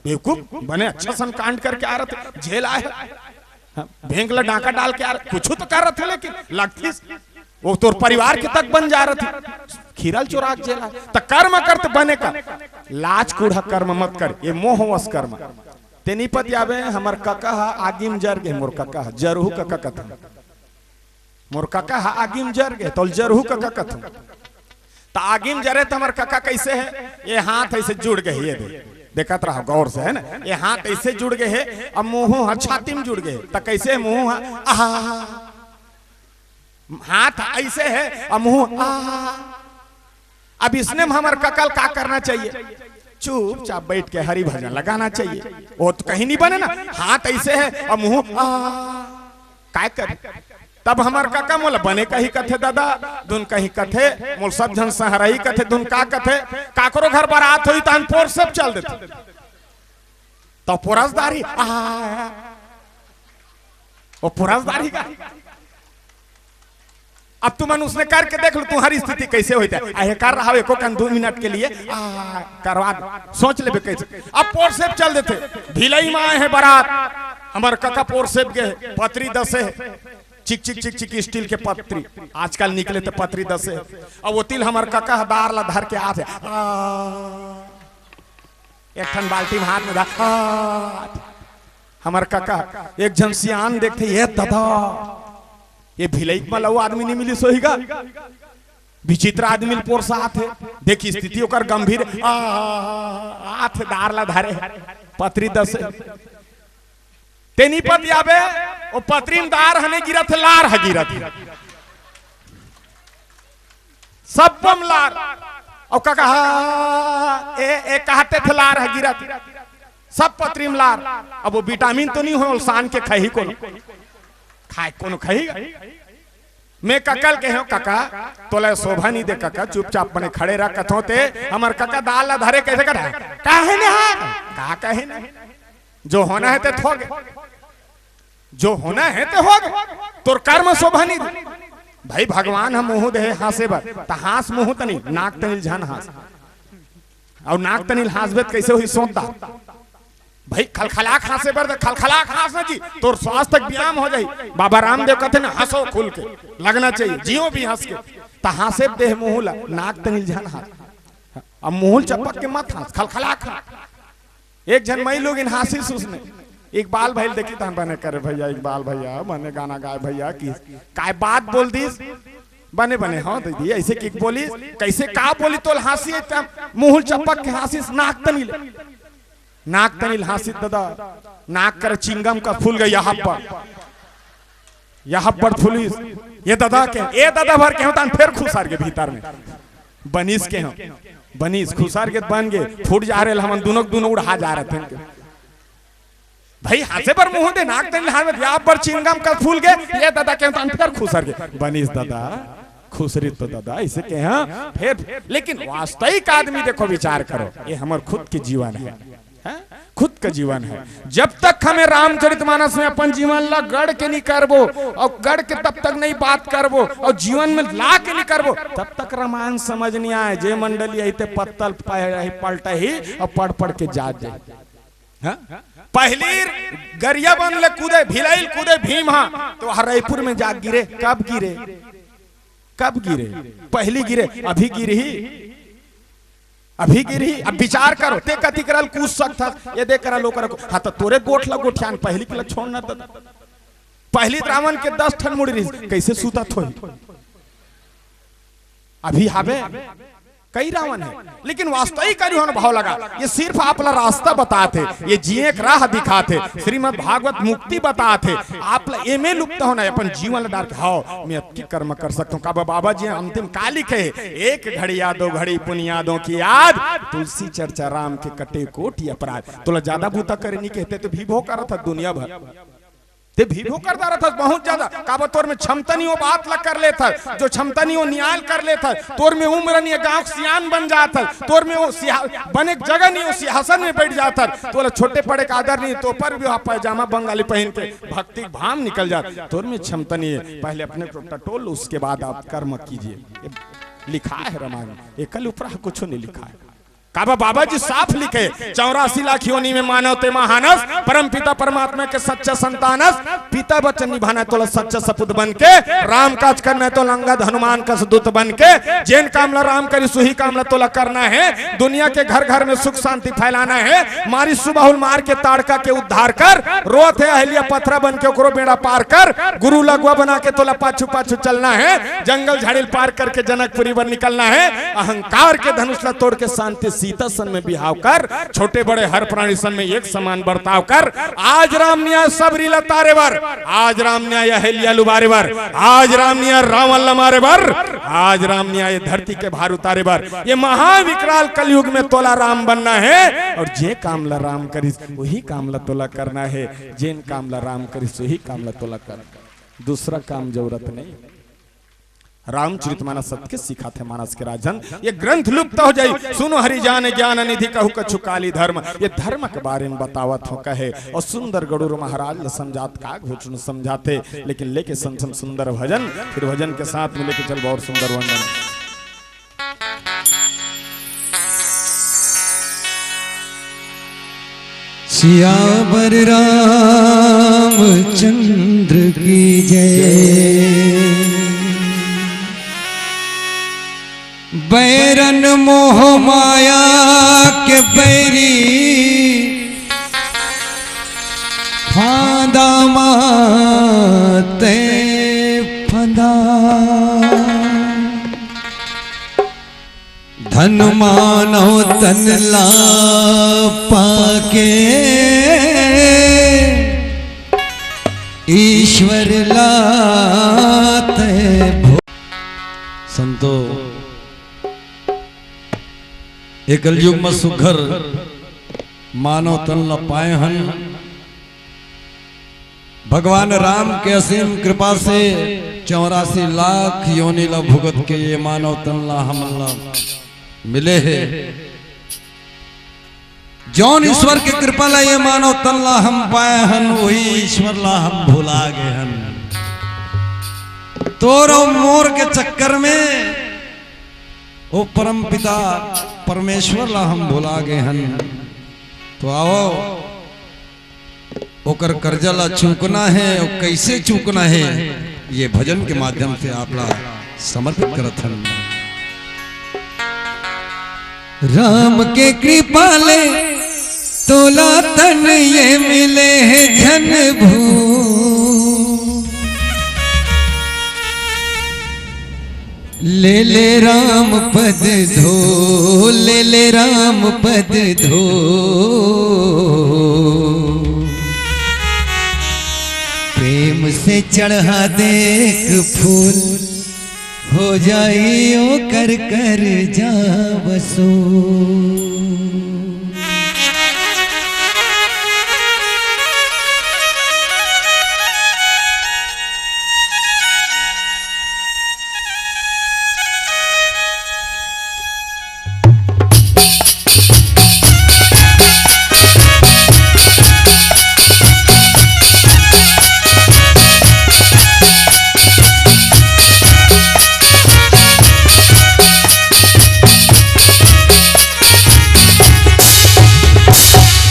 बेवकूफ, बने अच्छा सन कांड करके आ रहे थे, जेल आए। हाँ, बैंक ला डाका डाल के आ रहे, कुछ तो कर रहे थे, लेकिन लगतीस वो तोर परिवार के तक बन जा रहे थे। खीरा ल चोरा के जेल आए। त कर्म कर त बने कर, लाज कूढ़ा कर्म मत कर, ये मोहवश कर्म। ते नी पतियाबे, हमर कका ह आगी म जर गे, मोर कका ह जरहू कका कथन। मोर कका ह आगी म जर गे, तोल जरहू कका कथन। त आगी म जरे त हमर कका कैसे है? ये हाथ ऐसे जुड़ गए, ये दे। देखत रहो गौर से, है ना? ये हाथ ऐसे जुड़ गए है, अब मुंह ह छाती म जुड़ गए है। त कैसे है मुंह ह? आहा। हाथ ऐसे है, अब मुंह ह, आहा। अब इसने में हमर कका ल का करना चाहिए? चुपचाप बैठ के हरि भजन लगाना चाहिए। वो तो कहीं नहीं बने ना, हाथ ऐसे है और मुंह आ, काय करे? तब हमर कका मोला बने कही कथे, दादा, दुन कही कथे, मोल सब झन सहरही कथे, दुन का कथे, काकरो घर बारात होई तहन पोरसेब चल देथे। तो पोरसदारी, आ, वो पोरसदारी का। अब तुमन उसने करके देख लो, तुम्हारी स्थिति कैसे होता है। अहे कर रहा हो एको कन दो मिनट के लिए, आ, करवा दो, सोच लेबे कैसे। अब पोरसेब चल देथे, भिलई में आए हैं बारात, हमर कका पोरसेब गे, पतरी दसे, चिक चिक चिक चिक स्टील के पतरी, आजकल निकले थे पतरी दसे, अब वो तिल हमर कका ह दार ला धर के आथे, आ, एक ठन बाल्टी में हाथ में धर, आ, हमर कका एक झन सियान देखथे, ये दादा, ये भिलई के मलऊ आदमी नहीं मिली सोही गा, विचित्र आदमी ल पोरसात हे। देखी स्थिति ओकर गंभीर, आ, आथे दार ला धरे, पतरी दसे। ते नी पतियाबे, वो पतरी म दार ह नहीं गिरत हे, लार ह गिरत हे। सब बम लार। अउ का कहा, ए, ए, कहते थे लार ह गिरत। सब पतरी म लार। अब वो विटामिन तो नहीं हो, सान के खही कोनो। खाए कोनो खही। मैं कका ल कहे हूँ, "कका, तोला शोभा नहीं दे कका, चुपचाप बने खड़े रह," कथों ते, हमर कका दार ला धरे कैसे कथा, "काहे ने हा?" का कहे ने? जो होना है ते थोगे। जो होना है ते होगे। तोर कर्म शोभा नहीं दे। भाई भगवान ह मुंह दे हांसे बर, त हांस मुंह तनी, नाक तनी झन हांस। अउ नाक तनी हांसबे त कैसे होही सोचता? भाई खलखलाक हांसे बर दे, खलखलाक हांस ना जी, तोर स्वास्थ्य के व्यायाम हो जाही। बाबा रामदेव कथे ना, हंसो खुल के, लगना चाहिए, जियो भी हंस के। त हांसे देह मुंह ला, नाक तनी झन हांस। अब मुंह ल चपक के मत हांस, खलखलाक हांस। एक झन मई लोग इन हांसिस उसने, इकबाल भाई ल देखी तहन बने करे भैया, इकबाल भैया बने गाना गाए भैया की काय बात बोल दिस। बने बने, हाँ दीदी, ऐसे किक बोलिस, कैसे का बोली तोला हाँसी हे, त मुँह ल चपक के हाँसिस, नाक तनी ले, नाक तनी ले हाँसिस ददा, नाक कर चिंगम का फूल गे, यहाँ पर, यहाँ पर फूलिस, ये ददा के, ए ददा भर के होता, फेर खुसर गे भीतर में, बनिस के हो, बनिस, खुसर गे बन गे, फूट जा रहे, हमन दुनों के दुनों उड़हा जा रहे थे। भाई, हाँसे बर मुँह दे, नाक दे, यहाँ पर चिंगम का फूल गे, ये ददा के होता, फेर खुसर गे, बनिस ददा, खुसरी तो ददा, ऐसे के हाँ, फेर, लेकिन वास्तविक आदमी देखो, विचार करो, ये हमर खुद के जीवन हे, हैं? खुद का जीवन हे। जब तक हमें रामचरितमानस में अपन जीवन ला गढ़ के नहीं करबो अउ गढ़ के तब तक नहीं बात करबो अउ जीवन में ला के नहीं करबो, तब तक रामायण समझ नहीं आए। जे मंडली आई ते पत्तल पह-, पलटा ही अउ पढ़ पढ़ के जात जाए। हाँ? पहली गरिया बंद ले कूदे, भिलाई ले कूदे भीम हा, तो हरईपुर में जा गिरे। कब गिरे? कब गिरे? पहली गिरे, अभी गिरही, अभी गिरही। अब विचार करो, ते कति करा ल कूद सकथस, ये दे करा ल ओकरा ल, हाँ, त तोरे गोठ ला गोठियान पहली के ला छोड़ना त, पहली त रावण के दस ठन मुड़ी रहिस, कैसे सुतत होही? अभी हावे, कई रावण हे, लेकिन वास्तविक अनुभव लगा। ये सिर्फ आप ला रास्ता बतात हे, ये जिए के राह दिखात हे, श्रीमद् भागवत मुक्ति बतात हे। आप ला एमे लुप्त होना हे, अपन जीवन ला डार के, हाँ, मैं अतकी कर्म कर सकता हूँ। काबर बाबा जी अंतिम का लिखे हे? एक घड़िया दो घड़ी पुन यादों की याद, तुलसी चर्चा राम के कटे कोटि अपराध। तोला ज्यादा बूता करे नहीं कहते तो भी भो करत हे दुनिया भर। ते भी भो कर डारत हस बहुत ज्यादा। काबर तोर में क्षमता नहीं हो, बात ला कर लेत हस। जो क्षमता नहीं हो, न्याय कर लेत हस। तोर में उम्र नहीं हे, गांव के सियान बन जात हस। तोर में वो सिहा-, बने के जगह नहीं हो, सिंहासन में बैठ जात हस। तोला छोटे बड़े का आदर नहीं, तो पर भी आप पैजामा बंगाली पहन के भक्ति भाव निकल जात। तोर में क्षमता नहीं हे, पहले अपने को टटोल, उसके बाद आप कर्म कीजिए। ये लिखा हे रामायण, एकल उपरा कुछ नहीं लिखा हे। काबर बाबा जी साफ लिखे, "चौरासी लाख योनि में मानव ते महानस, परम पिता परमात्मा के सच्चा संतानस।" पिता वचन निभाना हे तोला सच्चा सपूत बन के, राम काज करना हे तोला अंगद हनुमान कस दूत बन के। जेन काम ला राम करिस उही काम ला तोला करना हे। दुनिया के घर घर में सुख शांति फैलाना हे। मारिस सुबाहुल मार के ताड़का के उद्धार कर, रोत हे अहिल्या पथरा बन के ओकरो बेड़ा पार कर। गुरु लगवा बना के तोला पाछू पाछू चलना हे। जंगल झाड़ी ल पार करके जनकपुरी बर निकलना हे। अहंकार के धनुष ला तोड़ के शांति सीता सन में बिहाव कर, छोटे बड़े हर प्राणी सन में एक समान बर्ताव कर। आज राम न्याय सबरी ला तारे बर, आज राम न्याय अहिल्या ल उबारे बर, आज राम न्याय रावण ला मारे बर, आज राम न्याय ये धरती के भार उतारे बर। ये महाविकराल कलयुग में तोला राम बनना हे अउ जे काम ला राम करिस उही काम ला तोला करना हे। जेन काम ला राम करिस उही काम ला तोला करना, दूसरा काम जरूरत नहीं। रामचरितमानस सत के सिखाथे मानस के राजन, ये ग्रंथ लुप्त हो जाई। सुनो हरि जान ज्ञान निधि कहु कछु काली धर्म, ये धर्म के बारे में बतावत हो कहे। अउ सुंदर गरुड़ महाराज ल समझात का घोचन समझाथे, लेकिन लेके संसम सुंदर भजन, फिर भजन के साथ में लेके चल बहुत सुंदर वर्णन। सियावर रामचंद्र की जय। बैरन मोह माया के बैरी, फांदा माते फंदा। धन मानव तन ला पाके, ईश्वर ला ते भो-। संतो, ए कलयुग म सुघर मानव तन ला पाए हन। भगवान राम के असीम कृपा से चौरासी लाख योनि ला भुगत के ये मानव तन ला हमन ला मिले हे। जौन ईश्वर के कृपा ला ये मानव तन ला हम पाए हन, वही ईश्वर ला हम भुला गए हन। तोर अउ मोर के चक्कर में ओ परम पिता परमेश्वर ला हम भुला गए हन। तो आओ, ओकर कर्जा ला चूकना हे अउ कइसे चूकना हे, ये भजन के माध्यम से आप ला समर्पित करत हन। राम के कृपा ले तोला तन ये मिले हे झन भू। पद धो, ले ले राम पद धो। प्रेम से चढ़ा दे एक फूल, हो जाई ओकर करजा वसूल।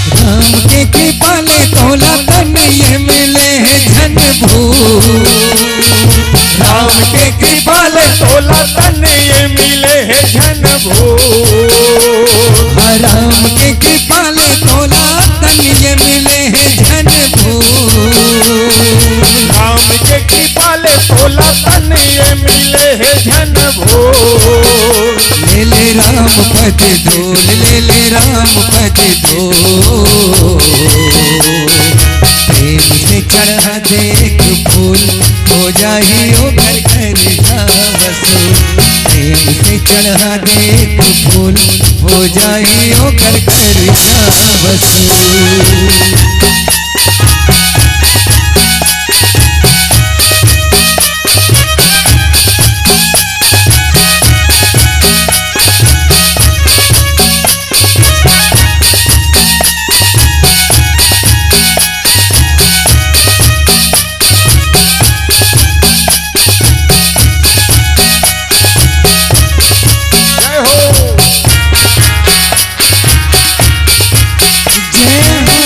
राम के कृपा ले तोला तन ये मिले है झन भूल। राम के कृपा ले तोला तन ये मिले है झन भूल। राम के कृपा ले तोला तन ये मिले है झन भूल। राम के कृपा ले तोला तन ये मिले है झन भूल। ले ले राम पद धूल, ले ले राम पद धूल। प्रेम से चढ़ा दे एक फूल, हो जाई ओकर करजा वसूल। प्रेम से चढ़ा दे एक फूल, हो जाई ओकर करजा वसूल। जय हो। जय हो।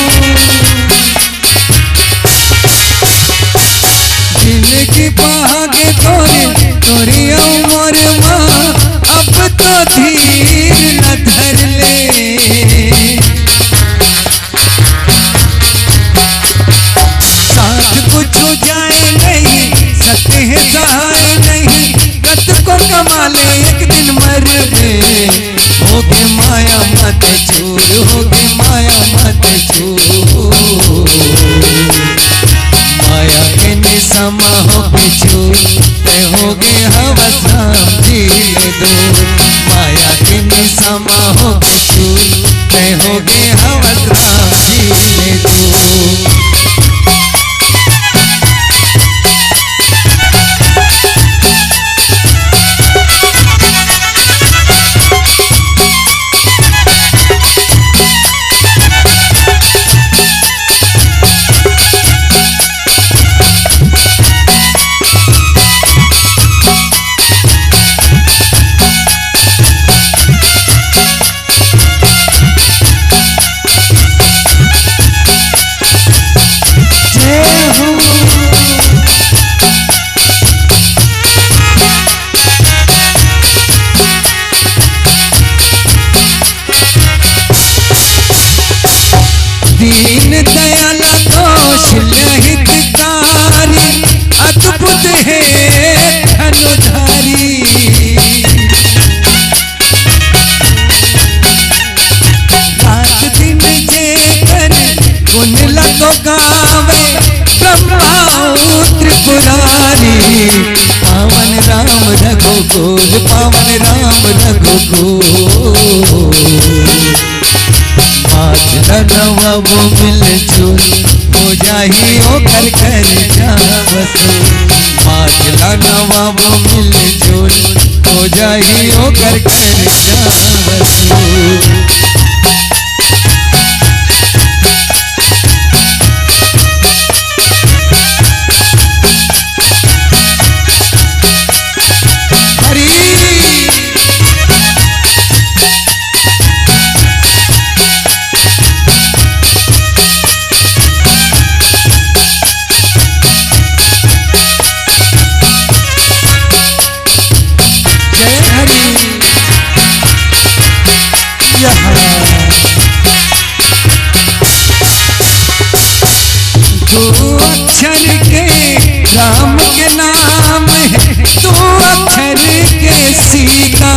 जिंदगी भागे तोरे, तोरी उमर मा, अब तो धीर न धर ले। साथ कुछ जाए नहीं, सत्य है सहाय नहीं, कत को कमा ले एक दिन मरबे। होगे माया मत चूर, होगे माया मत चूर। माया के निशा मा होगे चूर, तैं होगे हवस राम जी ले दूर। माया के निशा मा होगे चूर, तैं होगे हवस राम जी ले दूर। जय हो। दीन दयाल कौशल हितकारी, अद्भुत है धनुधारी। रात दिन जेकर गुण लगो गावे, ब्रह्मा त्रिपुरारी। पावन राम रघुकुल, पावन राम रघुकुल। माथ लनवा वो मिलजुल, हो जाही ओकर करजा वसूल। माथ लनवा वो मिलजुल, हो जाही ओकर करजा वसूल। हरी। जय हरि। यह दो अक्षर के राम के नाम है, दो अक्षर के सीता।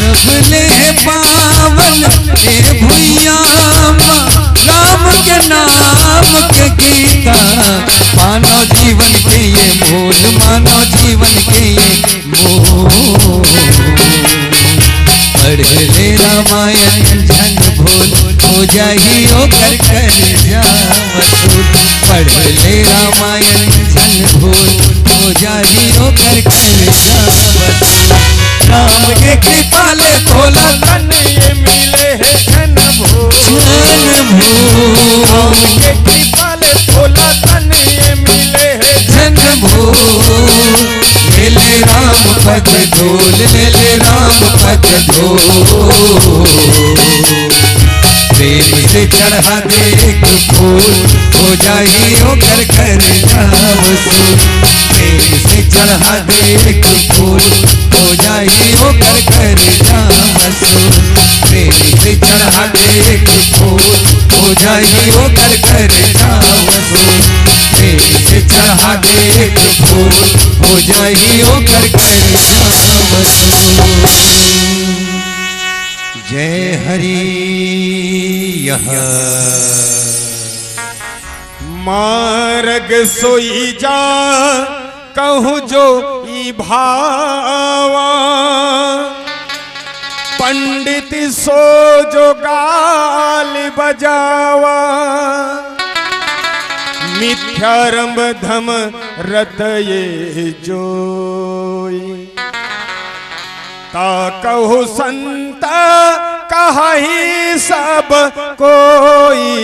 सबले पावन ए भुइयां म राम के नाम के गीता, मानव जीवन के ये मोल, मानव जीवन के ये मोल। पढ़ ले रामायण झन भूल, हो जाही ओकर कलेजा वसूल। पढ़ ले रामायण झन भूल, हो जाही ओकर कलेजा वसूल। राम के कृपा ले भोला तन ये मिले हे झन भूल। झन भूल। राम के कृपा ले भोला तन ये मिले हे झन भूल। ले ले राम पद धूल, ले ले राम पद धूल। प्रेम से चढ़ा दे एक फूल, हो जाही ओकर कलेजा वसूल। प्रेम से चढ़ा दे एक फूल, हो जाही ओकर कलेजा वसूल। प्रेम से चढ़ा दे एक फूल, हो जाही ओकर कलेजा वसूल। प्रेम से चढ़ा दे एक फूल, हो जाही ओकर कलेजा वसूल। जय हरि। यह मारग सोई जा कहूँ जो ई भावा, पंडित सो जो गाल बजावा, मिथ्यारंभ धम रत ये जोई। ता कहु संत कहहि सब कोई,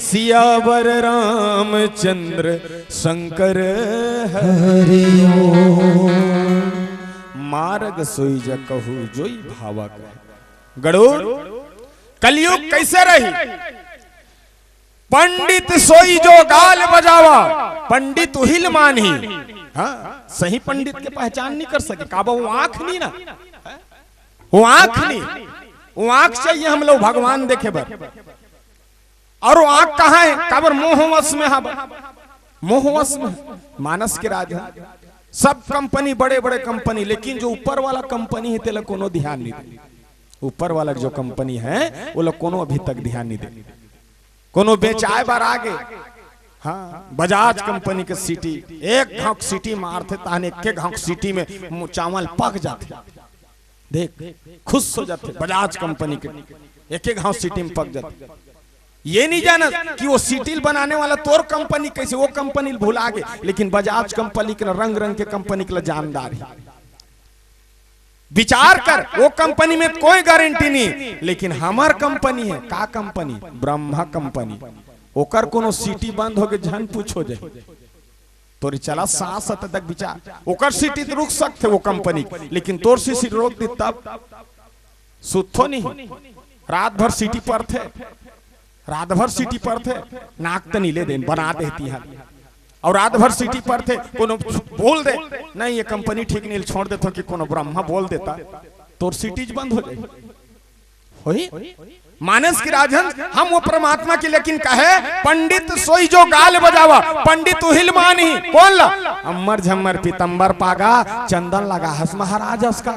सियावर रामचंद्र शंकर हरि ओम। मारग सोई जा कहु जोई भावा कहे। गड़ूर, कलयुग कैसे रही? पंडित सोई जो गाल बजावा, पंडित उहिल मानही। हाँ, सही पंडित के पहचान नहीं कर सके, काबर वो आँख नहीं ना, वो आँख नहीं, वो आँख चाहिए हम लोग भगवान देखे बर। और वो आँख कहाँ है? काबर मोहवश में, हाँ, मोहवश में। मानस के राज है, सब कंपनी, बड़े बड़े कंपनी, लेकिन जो ऊपर वाला कंपनी है, तेला कोनो ध्यान नहीं दे। ऊपर वाला जो कंपनी है, वो लोग कोनो अभी तक ध्यान नहीं दे। कोनो बेचाए बर आगे, हाँ, बजाज कंपनी के सीटी, एक घाव सीटी मारथे, तहन एक घाव सीटी में मु-, चावल पक जाथे। देख, खुश हो जाथे बजाज कंपनी के, एक घाव सीटी में पक जाथे। ये नहीं जाना कि वो सीटी बनाने वाला तोर कंपनी कैसे, वो कंपनी भुला गे, लेकिन बजाज कंपनी के रंग रंग के कंपनी के जानदार है। विचार कर, वो कंपनी में कोई गारंटी नहीं, लेकिन हमर कंपनी है। का कंपनी? ब्रह्मा कंपनी। ओकर कोनो सीटी बंद होगे, झन पूछो जाए। तोरी चला सांस तक विचार, ओकर सीटी तो रुक सकथे वो कंपनी, लेकिन तोर सीटी रोक दी तब सुत्थो नहीं। रात भर सीटी पड़थे, रात भर सीटी पड़थे, नाक त नीले देन बना देती है। और रात भर सीटी पड़थे, कोनो बोल दे, "नहीं, ये कंपनी ठीक नहीं, छोड़ देथो," कि कोनो ब्रह्मा बोल देता, तोर सीटीज बंद हो जाए। होई? मानस के राजहंस, हम वो परमात्मा के लेकिन कहे, "पंडित सोई जो गाल बजावा, पंडित उहिल मानही।" कौन ला? अम्मर झम्मर पीतम्बर पागा, चंदन लगा हस महाराज असका।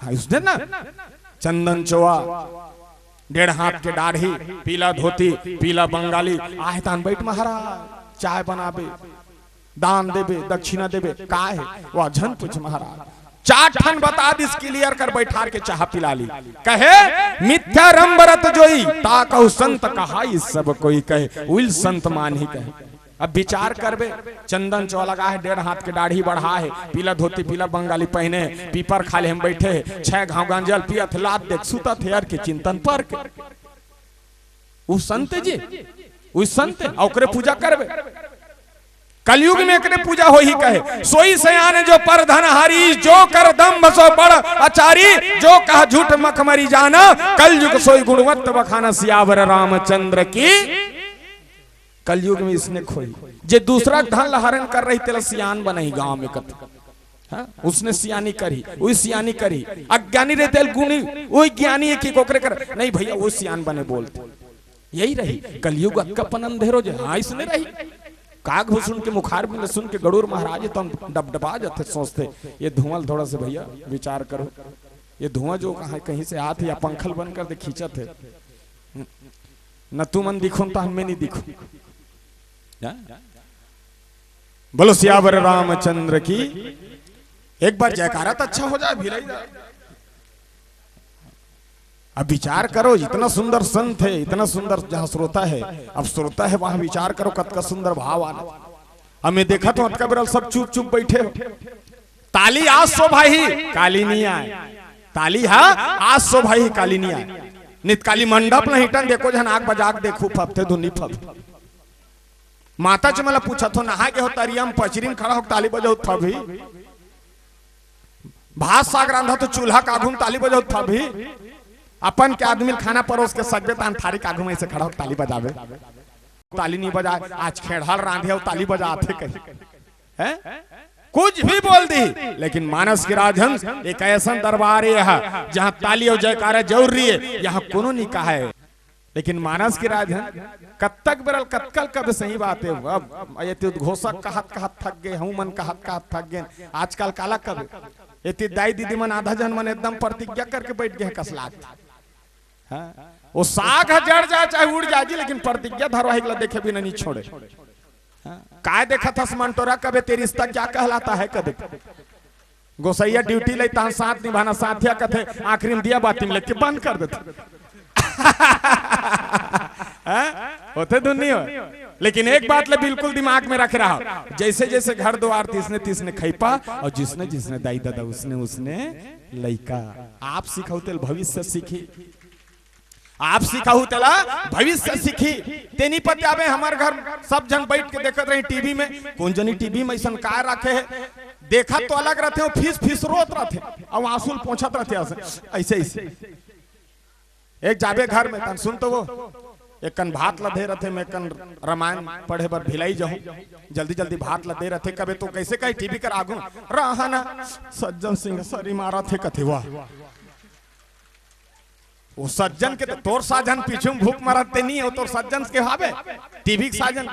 हाँ, उसने ना, चंदन चोआ, डेढ़ हाथ के दाढ़ी, पीला धोती, पीला बंगाली, आए तान बैठ महाराज, चाय बनाबे, दान देबे, दक्षिणा देबे, का है? वह झन पूछ महाराज। चार ठन बता दिस, क्लियर कर बैठार के चाह पिला ली। कहे, "मिथ्यारंभ रत जोई, ता कहु संत कहाई सब कोई कहे।" उइल संत मानही कहे। अब विचार करबे, चंदन चोआ लगा है, डेढ़ हाथ के दाढ़ी बढ़ा है, पीला धोती, पीला बंगाली पहने है, पीपर खाले हम बैठे है, छह घाव गांजल पियत है, लात देख सुतत है, अर के चिंतन पर के। उ संत जी, उ संत, आ ओकरे पूजा करबे। कलयुग में एकरे पूजा होही कहे, "सोई सयान जो पर धन हारी, जो कर दम्भ सो बड़ अचारी, जो कहा झूठ मखमरी जाना, कलयुग सोई गुणवंत बखाना, सियावर रामचंद्र की।" कलयुग में इसने खोई, जे दूसरा के धन ला हरण कर रही, तेला सियान बनही गांव में कथे। हाँ? उसने सियानी करी, वही सियानी करी। अज्ञानी रहे तेल गुणी, वही ज्ञानी है कि कोकरे कर, "नहीं भैया, वो सियान बने बोलते।" यही रही। कलयुग अक्कापन अंधेरो जे, हाँ, इसने रही। काग भूषण के मुखार में सुन के गड़ूर महाराज तो डबडबा जाते, सोचते, "ये धुआं थोड़ा से भैया विचार करो।" ये धुआं जो कहाँ, कहीं से आत हे, या पंखा ल बंद कर दे, खींचत हे। न तुमन दिखो, न त मैं नहीं दिखो। बोलो सियावर रामचंद्र की। एक बार जयकारा तो अच्छा हो जाए, भिलाई दा। अब विचार करो, इतना सुंदर संत है, इतना सुंदर जहाँ श्रोता है, अब श्रोता है वहाँ विचार करो, कतका सुंदर भाव आना। अब मैं देखा तो अतका बेरा सब चुप चुप बैठे हो। ताली आज शोभा ही, काली नहीं आए। ताली हा आज शोभा ही, काली नहीं आए। नित काली मंडप नहीं टन, देखो झन आग बजाक देखू, फपथे धुनी फप। माता जी मला पूछत हो, नहा गे हो तरिया म, पचरी म खड़ा हो ताली बजाओ तभी। भात साग रांधा तो चूल्हा के आगू म ताली बजाओ तभी। अपन के आदमी ल खाना परोस के सजबे तान थारी के आगू म ऐसे खड़ा हो ताली बजाबे। ताली नहीं बजा, आज खेड़हल रांधे हो ताली बजात हे कहीं। हैं? कुछ भी बोल दी, लेकिन मानस के राजहंस एक ऐसा दरबार ये है, जहाँ ताली और जयकारा जरूरी है, यहाँ कोनो नहीं कहा है। लेकिन मानस के राजहंस कत्तक बेरल कतकल कब सही बात है। अब ये तो उद्घोषक कहत कहत थक गए, हम मन कहत कहत थक गए। आजकल काला कब ये तो दाई दीदी मन आधा झन मन एकदम प्रतिज्ञा करके बैठ गए कस लागथे। हाँ? वो साग ह जड़ जाए चाहे उड़ जाए जी, लेकिन प्रतिज्ञा धारावाहिक ला देखे बिना नहीं छोड़े। हाँ? काय देखत हस मंटोरा, कबे ते रिश्ता क्या कहलाता है, कबे गोसैया ड्यूटी ले तहन साथ निभाना, साथिया कथे आखिरी में दिया बाती में लेके बंद कर देथे। हाँ? होथे धुन नहीं हो। लेकिन एक बात ले बिल्कुल दिमाग में रखे रहा, जैसे जैसे घर द्वार तिसने तिसने खैपा, और जिसने जिसने दाई दादा उसने उसने लइका। आप सिखाऊ तेला भविष्य सीखी, आप सिखाऊ तेला भविष्य सीखी। तेनी पत्याबे हमर घर सब झन बैठ के देखत रही टीवी में, कोन जनी टीवी में ऐसन काय रखे है, देखत तो अलग रहथे, वो फीस फीस रोत रहथे, और आंसू ल पोंछत रहथे ऐसे, ऐसे, ऐसे। एक जाबे घर में तन सुन तो वो एक कन भात ला दे रहथे, मैं कन रामायण पढ़े बर भिलाई जाहूं, जल्दी जल्दी भात ला दे रहथे, कबे तो कैसे कहे टीवी कर आगू रहना सज्जन सिंह सरी मारत हे कथे, वाह। वो सज्जन के तो तोर साजन पीछू में भूख मरत ते नहीं हो, तोर सज्जन के हावे टीवी के साजन,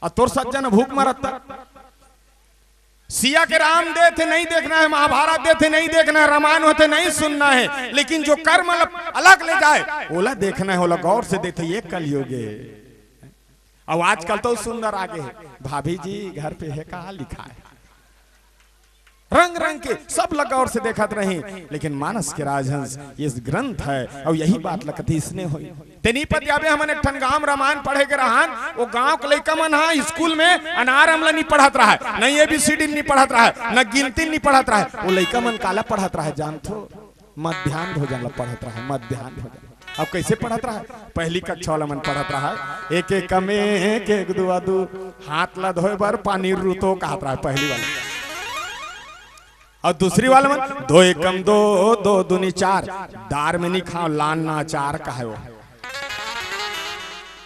और तोर सज्जन भूख मरत त सिया के राम देथे नहीं देखना है, महाभारत देथे नहीं देखना है, रामायण होथे नहीं सुनना है, लेकिन जो कर्म अलग, अलग ले जाए, ओला देखना है, ओला गौर से देथे, ये कलयुग है। अब आजकल तो सुंदर आगे है, भाभी जी घर पे है, कहाँ लिखा है? रंग रंग के सब ला गौर से देखत रही, लेकिन मानस के राजहंस ये ग्रंथ है, और यही बात लगती इसने हुई। तेनी पत्याबे हमन एक ठन गांव रामायण पढ़े के रहन, वो गांव के लइका मन हा स्कूल में अनार अमला नहीं पढ़त रहा है, न एबीसीडी नहीं पढ़त रहा है, न गिनती नहीं पढ़त रहा है। वो लइका मन काला पढ़त रहा है, जानथो? मध्यान्ह भोजन ला पढ़त रहा है, मध्यान्ह भोजन। अब कैसे पढ़त रहा है? पहली कक्षा वाला मन पढ़त रहा है, एक एकम एक, एक दुआ दू, हाथ ला धोए बर पानी रुतो कहत रहा है पहली वाला। और दूसरी वाला मन, दो एकम दो, दो दूनी चार, दार में नहीं खाओ, लान ना अचार कहे वो।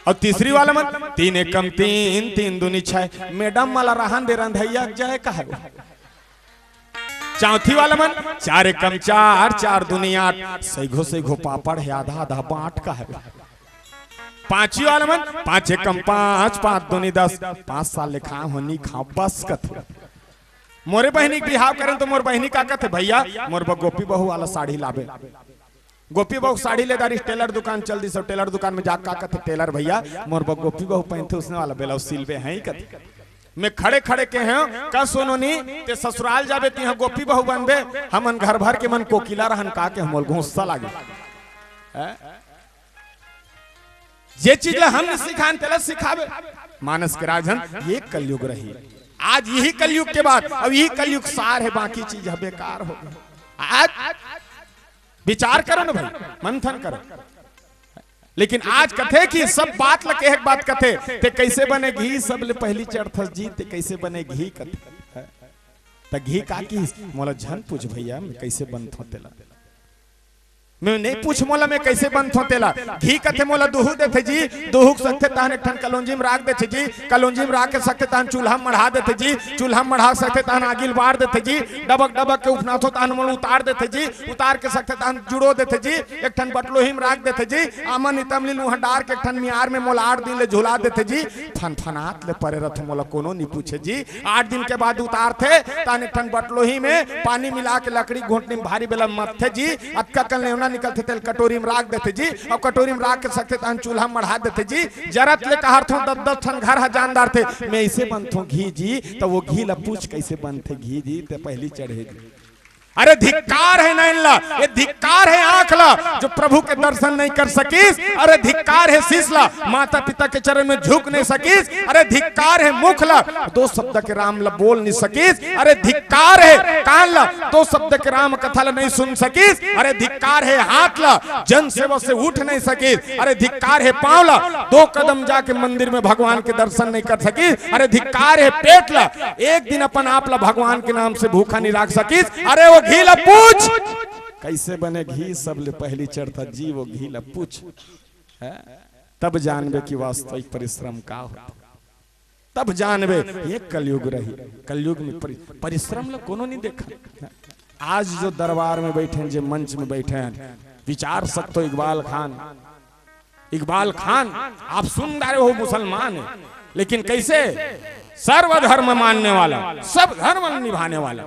और तीसरी वाला मन, तीन एकम तीन, तीन दूनी छह, मैडम मला रहन दे रंधैया जय कहे वो। चौथी वाला मन, चार एकम चार, चार दूनी आठ, सैघो सैघो पापड़ है, आधा आधा बांट कहे वो। पांचवी वाला मन, पांच एकम पांच, पांच दूनी दस, पांच साल ले खाए हो नहीं खाओ बस कथे। मोरे बहिनी के बिहाव करेन तो मोर बहिनी का कथे, भैया मोर बर गोपी बहू वाला साड़ी लाबे। गोपी बहू साड़ी ले दारिस, टेलर दुकान चल दिस, टेलर दुकान में जा का कथे, टेलर भैया मोर बर गोपी बहू पहनथे उसने वाला ब्लाउज सिलबे हैं कथे। मैं खड़े खड़े के हैं, का सुनो नी, ते ससुराल जाबे तिहां गोपी बहू बनबे, हमन घर भर के मन कोकिला रहन का के हमोल गुस्सा लागे। हैं? जे चीज ला हम नहीं सिखान, तेला सिखाबे। मानस के राजन, ये कलयुग रही। आज यही कलयुग के बाद, अब यही कलयुग सार है, बाकी चीज है बेकार हो गई। आज विचार करो ना भाई, मंथन करो। लेकिन आज कथे कि सब बात ल कहे के बात कथे, ते कैसे बने घी, सबले पहली चढ़थस जी, ते कैसे बने घी कथे। त घी का की, मोला झन पूछ भैया, मैं कैसे बनथो तेला। मैं नहीं पूछ मोला, मैं कैसे बनथों तेला। घी कथे मोला दुहू देथे जी, दुहू के सकथे तहन एक ठन कलौंजी में राख देथे जी, कलौंजी में राख के सकथे तहन चूल्हा में मढ़ा देथे जी, चूल्हा में मढ़ा सकथे तहन आगी ल बार देथे जी, डबक डबक के उफनाथो तहन मोला उतार देथे जी, उतार के सकथे तहन जुड़ो देथे जी, एक ठन बटलोही में राख देथे जी, आमा नितमली ल उहाँ डार के एक ठन मियार में मोला आठ दिन ले झुला देथे जी। फनफनात ले परे रथों, मोला कोनो नी पूछे जी। आठ दिन के बाद उतारथे, तहन एक ठन बटलोही में पानी मिला के लकड़ी घोंटनी में भारी बेला मथथे जी। अतका कन लेवना निकलथे, तेला कटोरी में राख देथे जी। अब कटोरी में राख के सकथे तहन चूल्हा में मढ़ा देथे जी। जरत ले कहरथों, दस दस ठन घर ह जान डारथे। मैं ऐसे बनथों घी जी, त वो घी ला पूछ कैसे बनथे घी जी, ते पहली चढ़े जी। अरे धिक्कार हे नैन ला, ये धिक्कार हे आंख ला, जो प्रभु के दर्शन नहीं कर सकिस। अरे धिक्कार हे शीश ला, माता पिता के चरण में झुक नहीं सकिस। अरे धिक्कार हे मुख ला, दो शब्द के राम ला बोल नहीं सकिस। अरे धिक्कार हे कान ला, दो शब्द के राम कथा ला नहीं सुन सकिस। अरे धिक्कार हे हाथ ला, जन सेवा से उठ नहीं सकिस। अरे धिक्कार हे पांव ला, दो कदम जाके मंदिर में भगवान के दर्शन नहीं कर सकिस। अरे धिक्कार हे पेट ला, एक दिन अपन आप ला भगवान के नाम से भूखा नहीं राख सकिस। अरे वो घी ला पूछ, कैसे बने घी, सबले पहली चढ़ता जी, वो घी ला पूछ। हैं? तब जानबे कि वास्तविक परिश्रम का होता, तब जानबे। ये कलयुग रही, कलयुग में परि-, परिश्रम ला कोनो नहीं देखा। आज जो दरबार में बैठे हैं, जो मंच में बैठे हैं, विचार सकते हो इकबाल खान, इकबाल खान, आप सुन रहे हो, मुसलमान है, लेकिन कैसे? सर्वधर्म मानने वाला, सब धर्म निभाने वाला।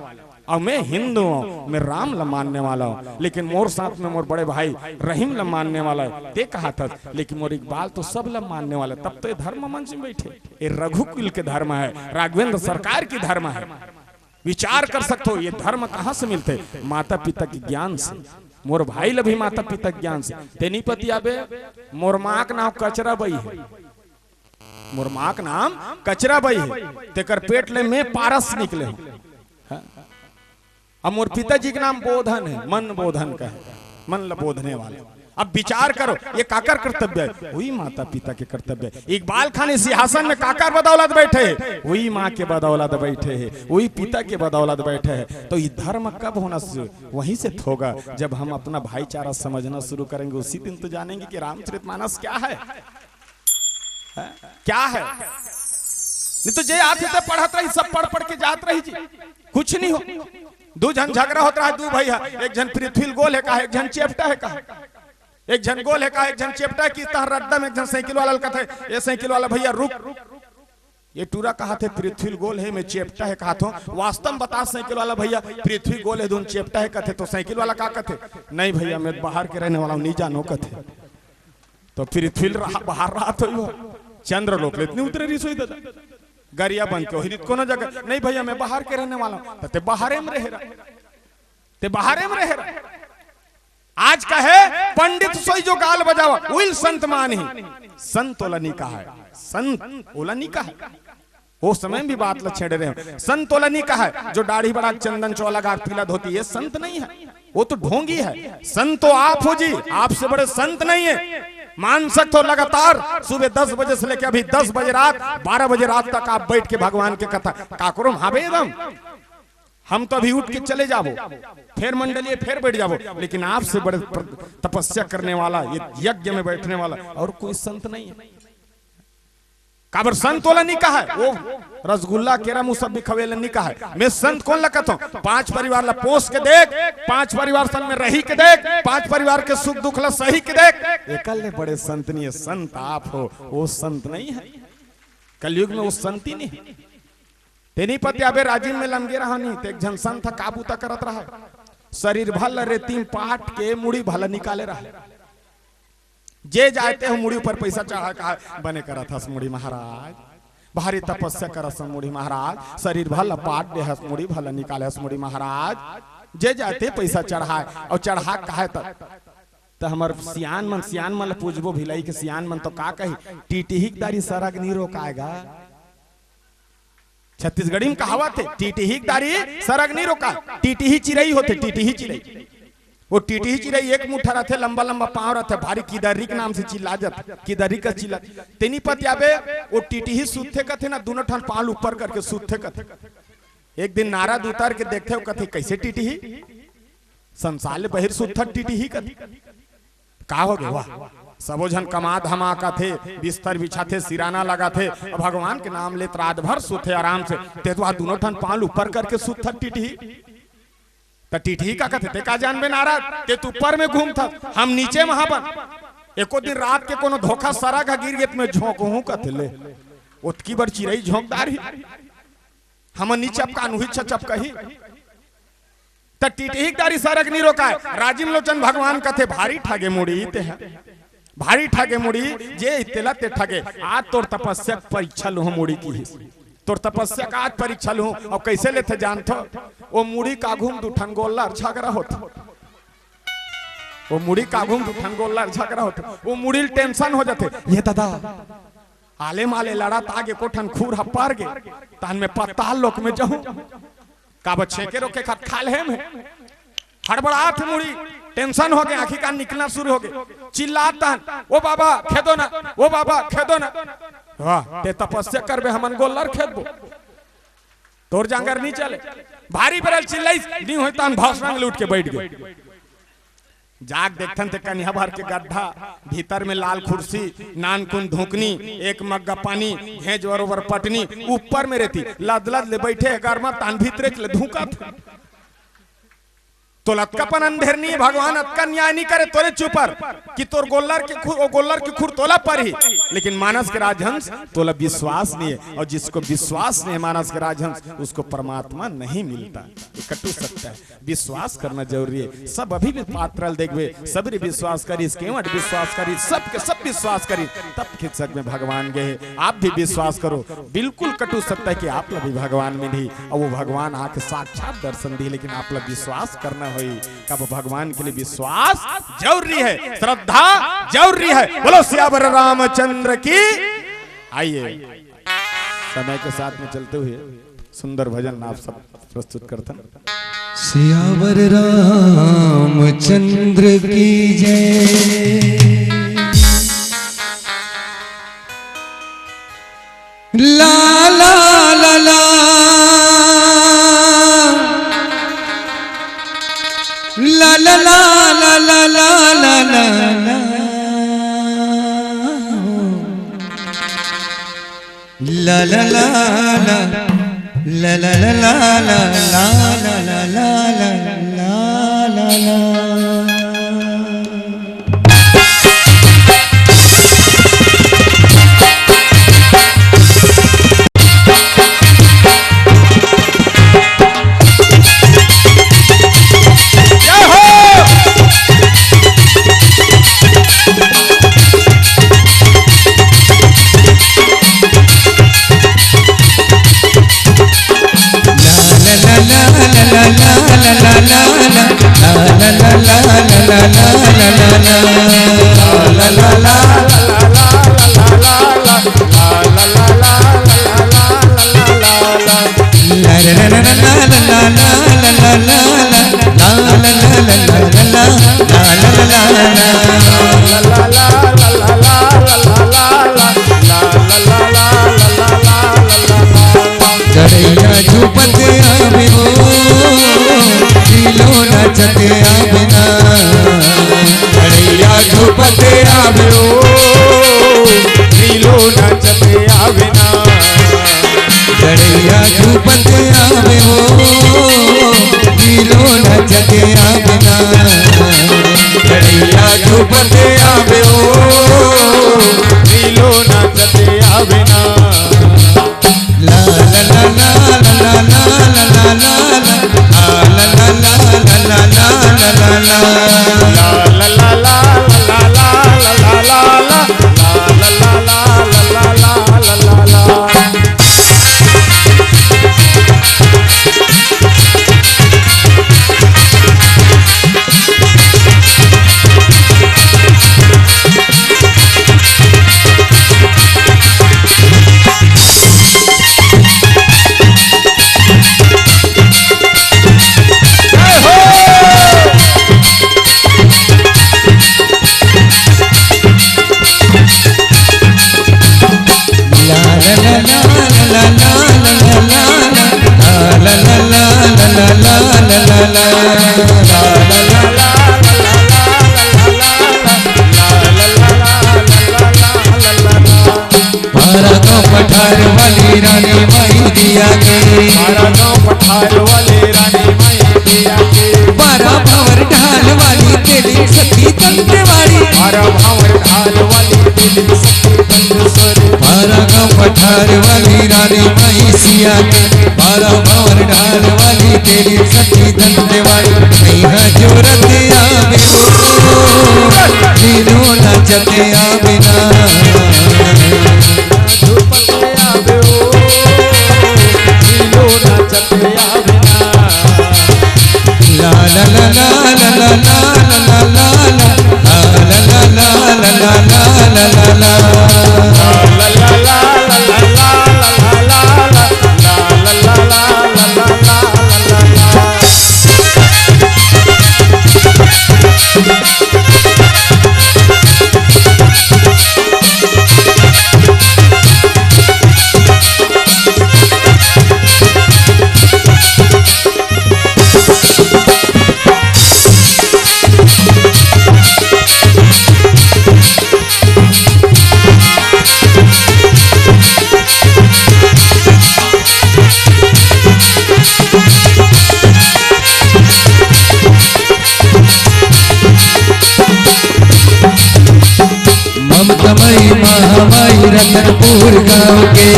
और मैं हिंदू हूँ, मैं राम ला मानने वाला हूँ, लेकिन मोर साथ में मोर बड़े भाई रहीम ला मानने वाला है। ते कहा था, लेकिन मोर इकबाल तो सब ला मानने वाला, तब तो ये धर्म मंच में बैठे। ये रघुकुल के धर्म है, राघवेंद्र सरकार की धर्म है। विचार कर सकते हो, ये धर्म कहाँ से मिलते? माता पिता के ज्ञान से। मोर भाई ला भी माता पिता के ज्ञान से। तेनी पति आबे, मोर माँ के नाम कचरा बई है, मोर माँ के नाम कचरा बई है, तेकर पेट ले मैं पारस निकले हूँ। हाँ? अब मोर पिताजी के नाम बोधन है, मन बोधन का है, मन ला बोधने वाला। अब विचार करो, ये काकर कर्तव्य है? वही माता पिता के कर्तव्य है। इकबाल खान इस सिंहासन में काकर बदौलत बैठे हैं? वही माँ के बदौलत बैठे हैं, वही पिता के बदौलत बैठे हैं। तो ये धर्म कब होना शुरू? वहीं से होगा, जब हम अपना भाईचारा समझना शुरू करेंगे, उसी दिन तो जानेंगे कि रामचरितमानस क्या है। हैं? क्या है? नहीं तो जे आथे ते पढ़त रही, सब पढ़ पढ़ के जात रही जी, कुछ नहीं हो। दू झन झगड़ा होत रहा, दू भैया, एक झन पृथ्वी ल गोल हे कहा, एक झन चेपटा हे कहा, एक झन गोल हे कहा, एक झन चेपटा हे कि तहर रद्दा में एक झन साइकिल वाला ल कथे, "ए साइकिल वाला भैया रुक।" ये टूरा कहा थे पृथ्वी ल गोल हे, मैं चेपटा हे कहा थो। वास्तव में बता साइकिल वाला भैया, पृथ्वी गोल हे, दुन चेपटा हे कथे, तो साइकिल वाला का कथे? "नहीं भैया, मैं बाहर के रहने वाला हूँ, नहीं जानो," कथे। तो पृथ्वी ल रहा, बाहर रहा तो यो चंद्रलोक ले इतनी उतरे रही सोई दादा। गरिया बन के वही रीत कोनो जगह, "नहीं भैया, मैं बाहर के रहने वाला हूँ।" तो ते बाहरे में रहे रहा, ते बाहरे में रहे रहा। आज कहे पंडित सोई जो गाल बजावा, उइल संत मानही। संत ओला नहीं कहा है, संत ओला नहीं कहा है। वो समय में भी बात ला छेड़ रहे हो। संत ओला नहीं कहा है, जो दाढ़ी बड़ा चंदन चोला गार पीला धोती, ये संत नहीं है, वो तो ढोंगी है। संत तो आप हो जी, आपसे बड़े संत नहीं है। मान सकते हो लगातार सुबह दस बजे से लेके अभी दस बजे रात, बारह बजे रात तक आप बैठ के भगवान के कथा काकरो महावेदम। हम तो अभी उठ के चले जाबो, फिर मंडलीय फिर बैठ जाबो, लेकिन आपसे बड़े प्र-, तपस्या करने वाला, ये यज्ञ में बैठने वाला और कोई संत नहीं है। काबर संत ओला नहीं कहा है, वो रसगुल्ला केरा मुसब्बी खवेला नहीं कहा है। मैं संत कोन ला कहता हूँ? पांच परिवार ला पोस के देख, पांच परिवार संग में रही के देख, पांच परिवार के सुख दुख ला सही के देख। एकल ले बड़े संत नहीं है, संत आप हो, वो संत नहीं है। कलयुग में वो संत ही नहीं है। तेनी पति आबे राजिम में लमगे रहा नहीं, ते एक झन संत ह का बूता करत रहा, शरीर भल रेतीम पाट के मुड़ी भल निकाले रहा। जे जाए ते हो मुड़ी ऊपर पैसा चढ़ा, कहा, "बने करत हस मुड़ी महाराज, भारी तपस्या करत हस मुड़ी महाराज, शरीर भल पाट दे हस मुड़ी भल निकाले हस मुड़ी महाराज।" जे जाए ते पैसा चढ़ाए और चढ़ा कहे त, त हमर सियान मन, सियान मन ल पूछबो भिलाई के सियान मन तो का कही, "टीटीही के दारी सरग नहीं रोकाएगा।" छत्तीसगढ़ी में कहावत है, "टीटीही के दारी सरग नहीं रोका।" टीटीही चिरई होते, टीटीही चिरई। वो टीटीही चिरई एक मुठा रहते, लंबा लंबा पांव रहते, भारी किदर्री के नाम से चिल्ला जाते, किदर्री का चिल्ला। तेनी पति आबे, वो टीटीही सुतथे कथे ना, दोनों ठन पांव ऊपर करके सुतथे कथे। एक दिन नारद उतर के देखते हो कथे, "कैसे टीटीही?" संसार ले बहिर सुत्थत टिटही कथे। का होगे? वाह, सबो झन कमा धमा कथे, बिस्तर बिछाथे, सिराना लगाथे, अउ भगवान के नाम लेत रात भर सुते आराम से। ते तो आ दुनों ठन पांव ल ऊपर करके सुत्थत टिटही। त टिटही का कथे? ते का जानबे नारद, ते तो ऊपर में घूमथस, हम नीचे में हावन। एको दिन रात के कोनो धोखा सरग ह गिर गे त मैं झोंकहूं कथे ले। ओतकी बड़ चिरई झोंक डारही। हमन नी चपकान, उही छ चपकही। त टिटही के डारी सरग नी रोकाय। राजीव लोचन भगवान कथे, भारी ठगे मुड़ी ते ह, भारी ठगे मुड़ी, जे तेला ते ठगे। आज तोर तपस्या के परीक्षा लूहूं मुड़ी, किहिस। तोर तपस्या के आज परीक्षा लूहूं। अउ कइसे लेथे जानथो? ओ मुड़ी के आघू म दू ठन गोल्लर झगरा होथे। ओ मुड़ी के आघू म दू ठन गोल्लर झगरा होथे। ओ मुड़ी ल टेंशन हो जाथे, ये ददा, आले माले लड़त आगे एको ठन खूर ह पर गे, तहन मैं पताल लोक में जाहूं। काबर छेंके रोके खात खा ले हे मैं। हड़बड़ात मुड़ी, टेंशन होगे, आंखी कान निकलना शुरू होगे। चिल्लात तहन, "ओ बाबा, खेदो ना, ओ बाबा, खेदो ना।" वाह, ते तपस्या करबे, हमन गोल्लर खेदबो। तोर जांगर नी चले। भारी बेरा ले चिल्लाइस, नी होय तहन भौसरंग ले उठ के बइठ गे। जाके देखथन ते कनिहा भर के गड्ढा, भीतर में लाल खुर्सी, नानकुन धुकनी, एक मग्गा पानी, घेंच बरोबर पटनी, ऊपर में रेती, लदलद ले बइठे हे गरमा, तहन भीतरे ले धुकत। तोला अतका पन अंधेर नी हे, भगवान अतका न्याय नी करे तोरे ऊपर कि तोर गोल्लर के खूर, ओ गोल्लर के खूर तोला परही, लेकिन मानस के राजहंस तोला विश्वास नी हे, अउ जिसको विश्वास नी हे मानस के राजहंस, उसको परमात्मा नहीं मिलता। ये कटु सत्य हे। विश्वास करना जरूरी हे। सब अभी भी पात्र ल देखबे, सबरी विश्वास करिस, केवट विश्वास करिस, सबके सब विश्वास करिस, तब खिंचक में भगवान गे हे। आप भी विश्वास करो, बिल्कुल कटु सत्य हे कि आप ला भी भगवान मिलही, अउ वो भगवान आके साक्षात दर्शन दिही, लेकिन आप ला विश्वास करना होही। कब भगवान के लिए विश्वास जरूरी हे, श्रद्धा जरूरी हे। बोलो सियावर रामचंद्र की। आइए, समय के साथ में चलते हुए सुंदर भजन आप सब प्रस्तुत करथन। सियावर रामचंद्र की जय। ला ला ला ला। ला ला ला ला ला ला ला ला। ला ला ला ला। ला ला ला ला ला। गड़ैया झूपत आवे हो, लीलो नाचत आवे ना। गड़ैया झूपत आवे हो, लीलो नाचत आवे ना। गड़ैया झूपत आवे हो, लीलो नाचत आवे ना। गड़ैया झूपत आवे हो, लीलो नाचत आवे ना। पठार वाली रानी माई सिया के, बारह भंवर डार वाली तेरी सच्ची धन्यवाद। मैया जोरत आवे ओ, लीलो नाचत आवे ना। ममता मई महामाई रतनपुर गांव के।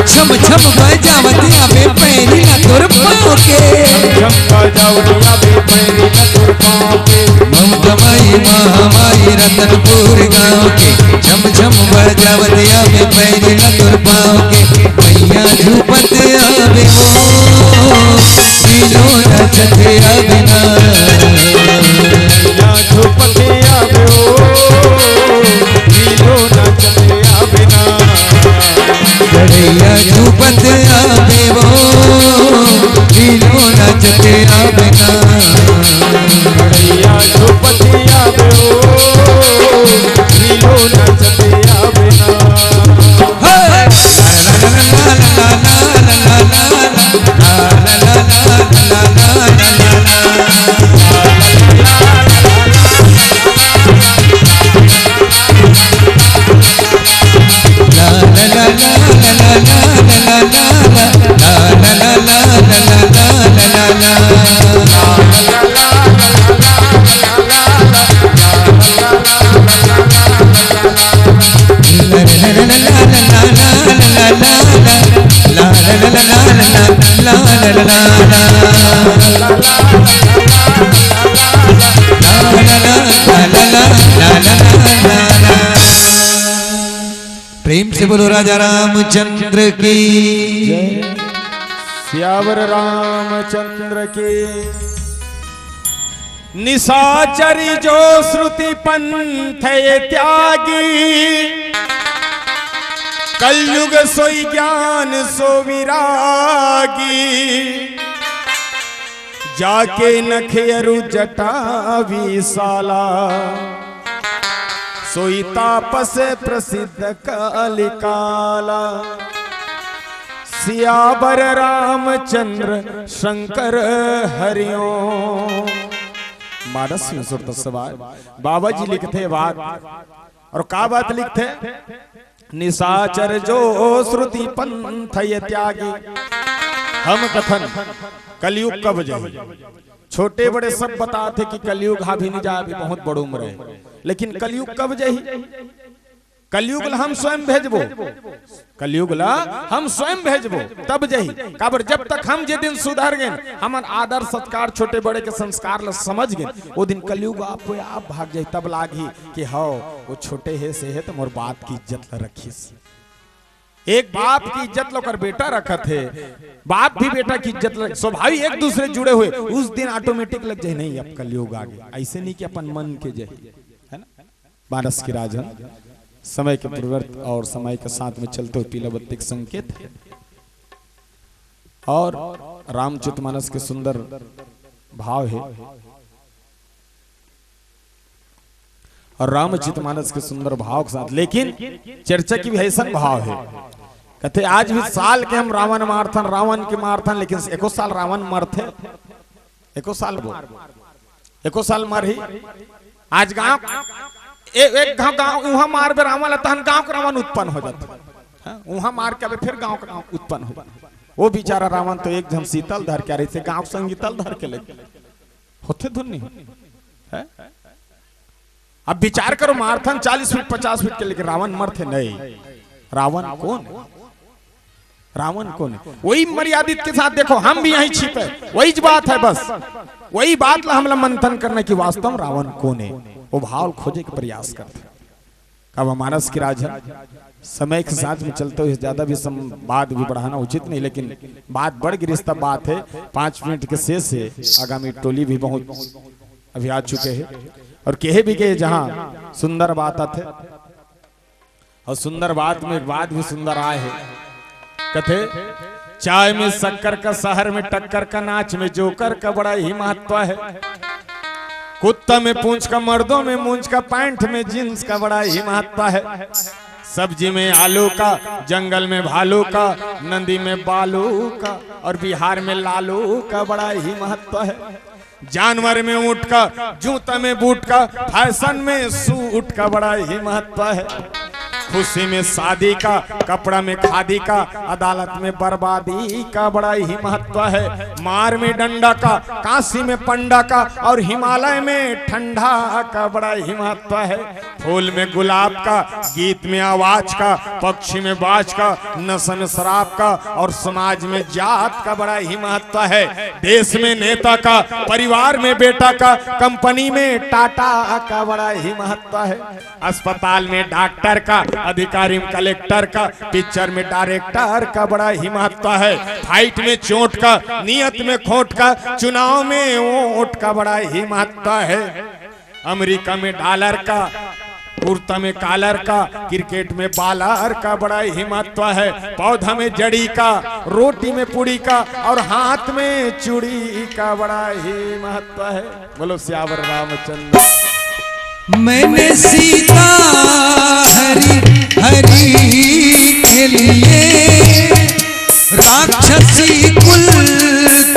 छम छम बजावत आवे पैरी ला तोर पाँव के। ममता मई महामाई रतनपुर गांव के। छम छम बजावत आवे पैरी ला तोर पाँव के। मैया झूपत आवे ओ, लीलो नाचत आवे ना। मैया झूपत आवे ओ, लीलो नाचत आवे ना। गड़ैया झूपत आवे ओ, लीलो नाचत आवे ना। गड़ैया झूपत आवे ओ, लीलो नाचत आवे ना। प्रेम से बोलो राजा रामचंद्र की। सियावर रामचंद्र की। निशाचरी जो श्रुति पंथ ये त्यागी, कलयुग सोई ज्ञान सो विरागी। जाके नखे अरु जटा विशाला, सोई तापस प्रसिद्ध कलिकाला। सियावर रामचंद्र शंकर हरिओम। मानस सिंह सुरत सवार बाबा जी लिखथे बात, अउ का बात लिखथे? निशाचर जो श्रुति पंथ ये त्यागी। हम कथन कलयुग कब जही? छोटे बड़े सब बताथे कि कलयुग हा भी नहीं जा, अभी बहुत बड़ उम्र हे, लेकिन कलयुग कब जही? कलयुग ला हम स्वयं भेजबो, कलयुग ला हम स्वयं भेजबो, तब जही। काबर, जब तक हम जे दिन सुधर गेन, हमन आदर सत्कार, छोटे बड़े के संस्कार ला समझ गेन, ओ दिन कलयुग आपे आप भाग जाही। तब लागही कि हव, ओ छोटे हे, से हे, त मोर बात के इज्जत ला रखिस। एक बाप के इज्जत ला ओकर बेटा रखत हे, बाप भी बेटा के इज्जत ला, स्वाभाविक एक दूसरे जुड़े हुए, उस दिन automatic लग जाही, नहीं, अब कलयुग आ गे। अइसे नहीं कि अपन मन के जही, है ना? मानस के राजन, समय के परिवर्त और समय के साथ में चलते हुए पीला बत्ती के संकेत हे। और रामचरित मानस के सुंदर भाव हे, और रामचरित मानस के सुंदर भाव के साथ, लेकिन चर्चा के भी अइसन भाव हे। कथे, आज भी साल के हम रावण मारथन, रावण के मारथन, लेकिन एको साल रावण मरथे? एको साल बोल, एको साल मरही। आज गांव, ए-, एक गांव, गांव उहां मारबे रावण ला, तहन गांव के रावण उत्पन्न हो जाथे। हाँ, उहां मार के अबे फिर गांव के रावण उत्पन्न हो। वो बेचारा रावण तो एक झन सीतल धर के आ रहिसे, गांव के संग सीतल धर के लेगे। होथे धुन नहीं होथे? हैं? अब विचार करो, मारथन चालीस फीट, पचास फीट के, लेकिन रावण मरथे नहीं। रावण कौन है? रावण कौन है? वही मर्यादित के साथ देखो, हम भी यहीं छिपे, वही बात है बस। वही बात ला हमला मंथन करना कि वास्तव में रावण कौन है, वो भाव खोजे के प्रयास करते। काबर मानस के राज हे, समय के साथ में चलते हुए ज्यादा भी संवाद भी बढ़ाना उचित नहीं, लेकिन बात बढ़ गिस त बात हे। पाँच मिनट के शेष हे, आगामी टोली भी बहुत अभी आ चुके हैं और कहे भी गए जहां सुंदर बात आथे। और सुंदर बात में एक बात भी सुंदर आए हे, कथे, चाय में शक्कर का, शहर में टक्कर का, नाच में जोकर का बड़ा ही महत्व है। कुत्ता में पूंछ का, मर्दों में मूंछ का, पैंट में जींस का बड़ा ही महत्व है। सब्जी में आलू का, जंगल में भालू का, नदी में बालू का और बिहार में लालू का बड़ा ही महत्व है। जानवर में ऊंट का, जूता में बूट का, फैशन में सूट का बड़ा ही महत्व है। खुशी में शादी का, कपड़ा में खादी का, अदालत में बर्बादी का बड़ा ही महत्व है। मार में डंडा का, काशी में पंडा का और हिमालय में ठंडा का बड़ा ही महत्व है। फूल में गुलाब का, गीत में आवाज का, पक्षी में बाज का, नशा में शराब का और समाज में जात का बड़ा ही महत्व है। देश में नेता का, परिवार में बेटा का, कंपनी में टाटा का बड़ा ही महत्व है। अस्पताल में डॉक्टर का, अधिकारी में कलेक्टर का, पिक्चर में डायरेक्टर का बड़ा ही महत्व है। फाइट में चोट का, नियत में खोट का, चुनाव में वोट का बड़ा ही महत्व है। अमेरिका में डॉलर का, कुर्ता में कॉलर का, क्रिकेट में बॉलर का बड़ा ही महत्व है। पौधा में जड़ी का, रोटी में पूड़ी का और हाथ में चूड़ी का बड़ा ही महत्व है। बोलो सियावर रामचंद्र। मैंने सीता हरी हरी के लिए, राक्षसी कुल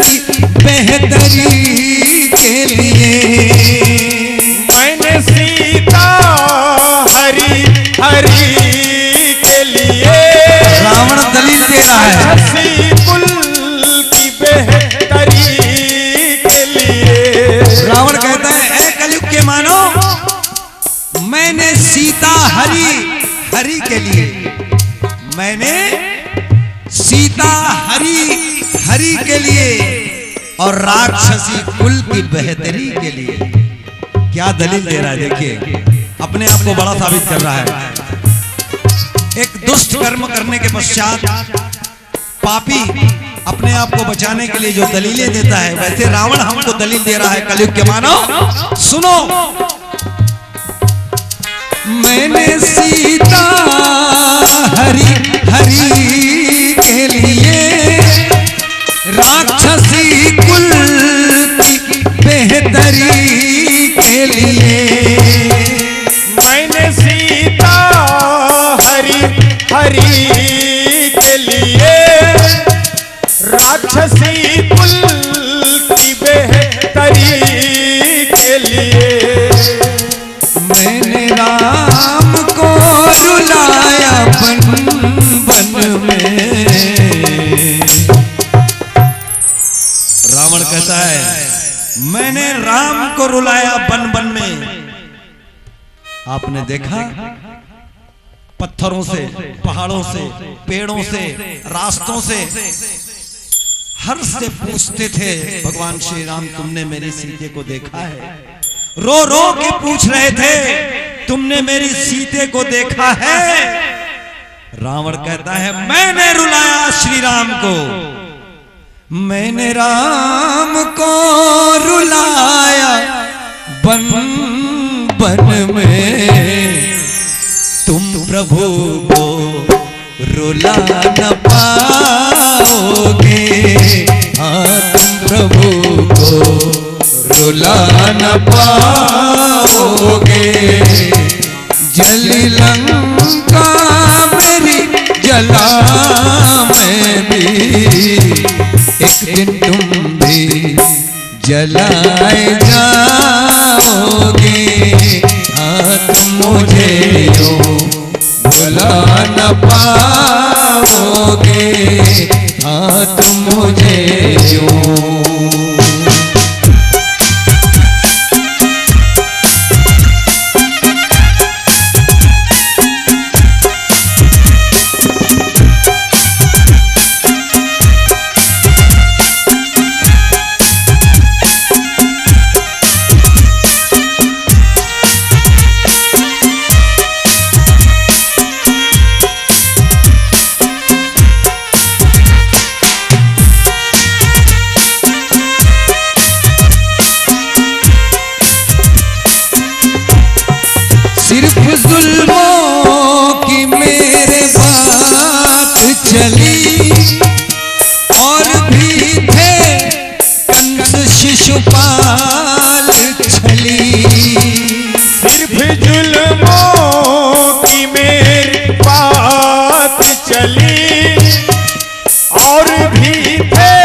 की बेहतरी के लिए। मैंने सीता हरी हरी के लिए, रावण दलील दे रहा है। राक्षसी कुल की बेहतरी के लिए। रावण कहता है, "ऐ कलयुग के मानव, मैंने सीता हरी हरी के लिए, मैंने सीता हरी हरी के लिए और राक्षसी कुल की बेहतरी के लिए।" क्या दलील दे रहा है, देखिए, अपने आप को बड़ा साबित कर रहा है। एक दुष्ट कर्म करने के पश्चात पापी अपने आप को बचाने के लिए जो दलीलें देता है, वैसे रावण हमको दलील दे रहा है। कलयुग के मानव, सुनो। मैंने सीता हरी हरी के लिए, राक्षसी कुल की बेहतरी के लिए। मैंने सीता हरी हरी के लिए, राक्षसी कुल की बेहतरी के लिए। मैंने राम को रुलाया बन बन में। रावण कहता है, "मैंने राम को रुलाया बन बन में।" आपने देखा, पत्थरों से, पहाड़ों से, पेड़ों से, रास्तों से हर्ष से पूछते थे, "भगवान श्री राम, तुमने मेरी सीते को देखा है?" रो रो के पूछ रहे थे, "तुमने मेरी सीते को देखा है?" रावण कहता है, "मैंने रुलाया श्री राम को।" मैंने राम को रुलाया बन बन में, तुम प्रभु को रुला न पाओगे। हाँ, तुम प्रभु को रुला न पाओगे। जली लंका मेरी, जला मैं भी, एक दिन तुम भी जलाए जाओगे। हाँ, तुम मुझे यूं भुला न पाओगे। हाँ, तुम मुझे यूं। शिशुपाल छली। सिर्फ जुल्मों की मेरी बात चली, और भी थे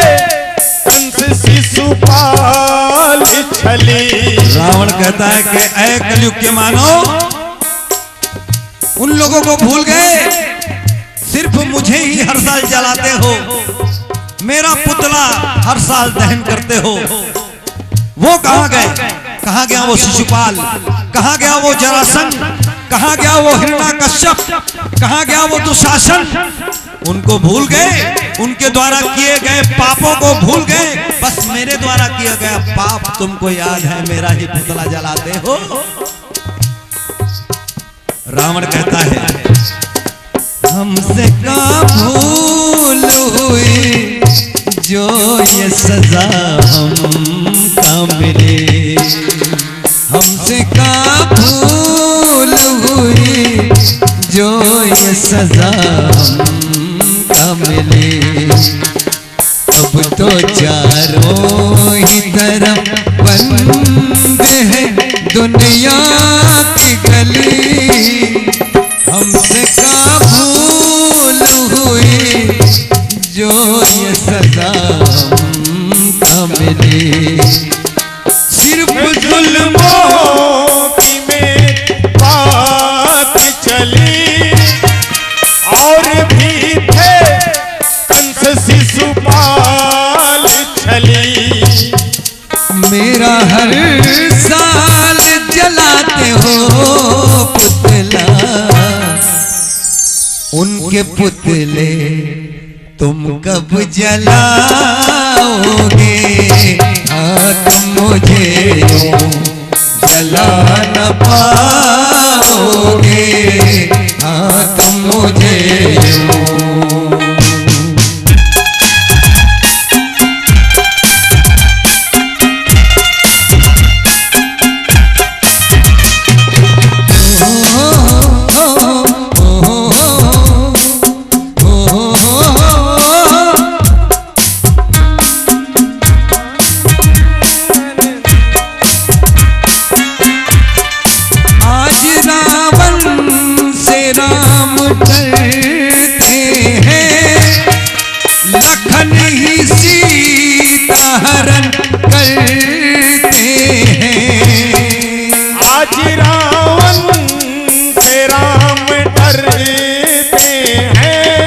कंस शिशुपाल छली। रावण कहता है कि ऐ कलयुग के मानव, उन लोगों को भूल गए, सिर्फ मुझे ही हर साल जलाते हो, मेरा पुतला हर साल दहन करते हो। वो कहाँ गए? कहाँ गया वो शिशुपाल? कहाँ गया वो जरासंध? कहाँ गया वो हिरण्यकश्यप? कहाँ गया वो दुशासन? उनको भूल गए, उनके द्वारा किए गए पापों को भूल गए, बस मेरे द्वारा किया गया पाप तुमको याद है, मेरा ही पुतला जलाते हो। रावण कहता है, हमसे का भूल हुई जो ये सजा हमका मिली। हमसे का भूल हुई जो ये सजा हमका मिली। अब तो चारों ही तरफ बंद है दुनिया की गली। हमसे का भूल हुई जो ये सजा हमका मिली। सिर्फ जुल्मों की मेरी बात चली, और भी थे कंस शिशुपाल छली। मेरा हर साल जलाते हो पुतला, उनके पुतले तुम कब जलाओगे? हाँ, तुम मुझे यूं जला न पाओगे। हाँ, तुम मुझे यूं आज रावण से राम डरते हैं, लखन ही सीता हरण करते हैं। आज रावण से राम डरते हैं,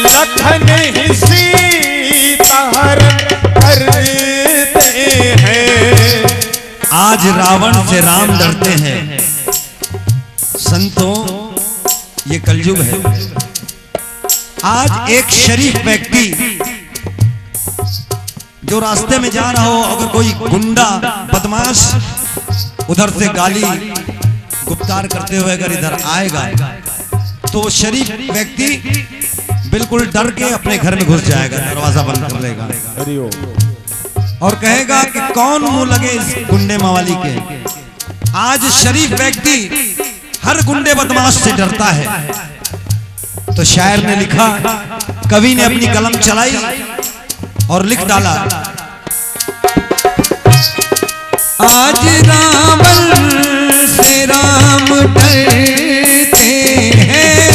लखन ही सीता हरण करते हैं। आज रावण से राम डरते हैं। संतों, ये कलयुग है। आज एक शरीफ व्यक्ति जो रास्ते में जा रहा हो, अगर कोई गुंडा बदमाश उधर से गाली गुप्तार करते हुए अगर इधर आएगा, तो वो शरीफ व्यक्ति बिल्कुल डर के अपने घर में घुस जाएगा, दरवाजा बंद कर लेगा। हरिओम। और कहेगा कि कौन मुंह लगे इस गुंडे मवाली के। आज शरीफ व्यक्ति हर गुंडे बदमाश से डरता है। तो शायर ने लिखा, कवि ने अपनी कलम चलाई और लिख डाला, आज रावण से राम डरते हैं,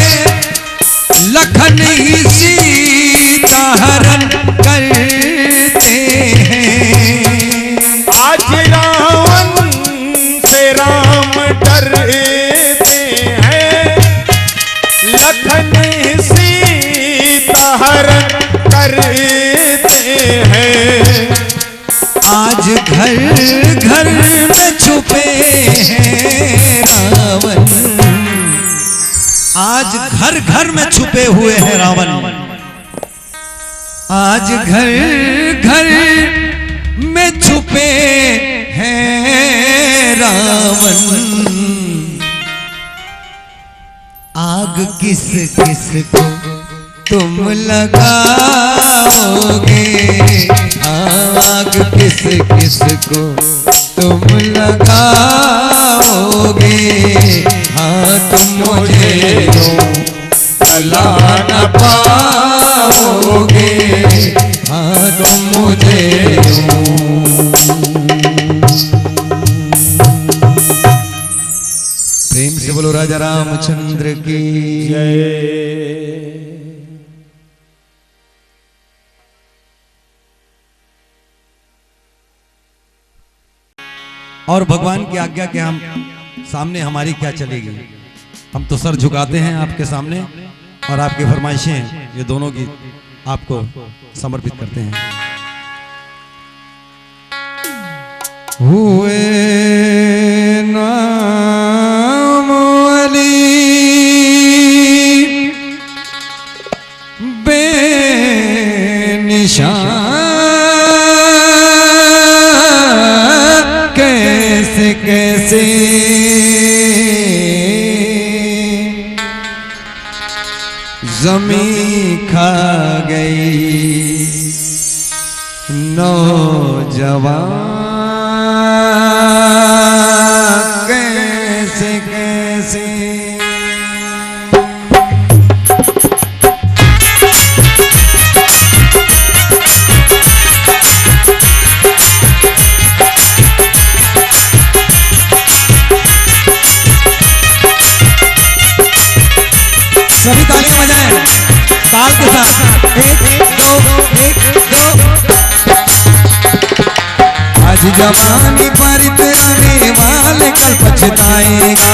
लखन ही सीता हरण करते हैं। आज रावण से राम डरते हैं, लखन ही सीता हरण करते हैं। आज घर घर में छुपे हैं रावण, आज घर घर में छुपे हुए हैं रावण। आज घर घर में छुपे हैं रावण। आग किस किस को तुम लगाओगे? आग किस किस को तुम लगाओगे? हाँ, तुम मुझे यूं जला न पाओगे। हाँ, तुम मुझे यूं राजा रामचंद्र की जय। और भगवान की आज्ञा के हम सामने हमारी क्या चलेगी? हम तो सर झुकाते हैं आपके सामने और आपकी फरमाइशें, ये दोनों गीत आपको समर्पित करते हैं। हुए नाम अली बेनिशान कैसे कैसे जमी खा गई नौजवान कैसे कैसे। सभी तालियां बजाएं ताल के साथ। एक, दो, एक, दो। आज जवानी पर इतराने वाले कल पछताएगा।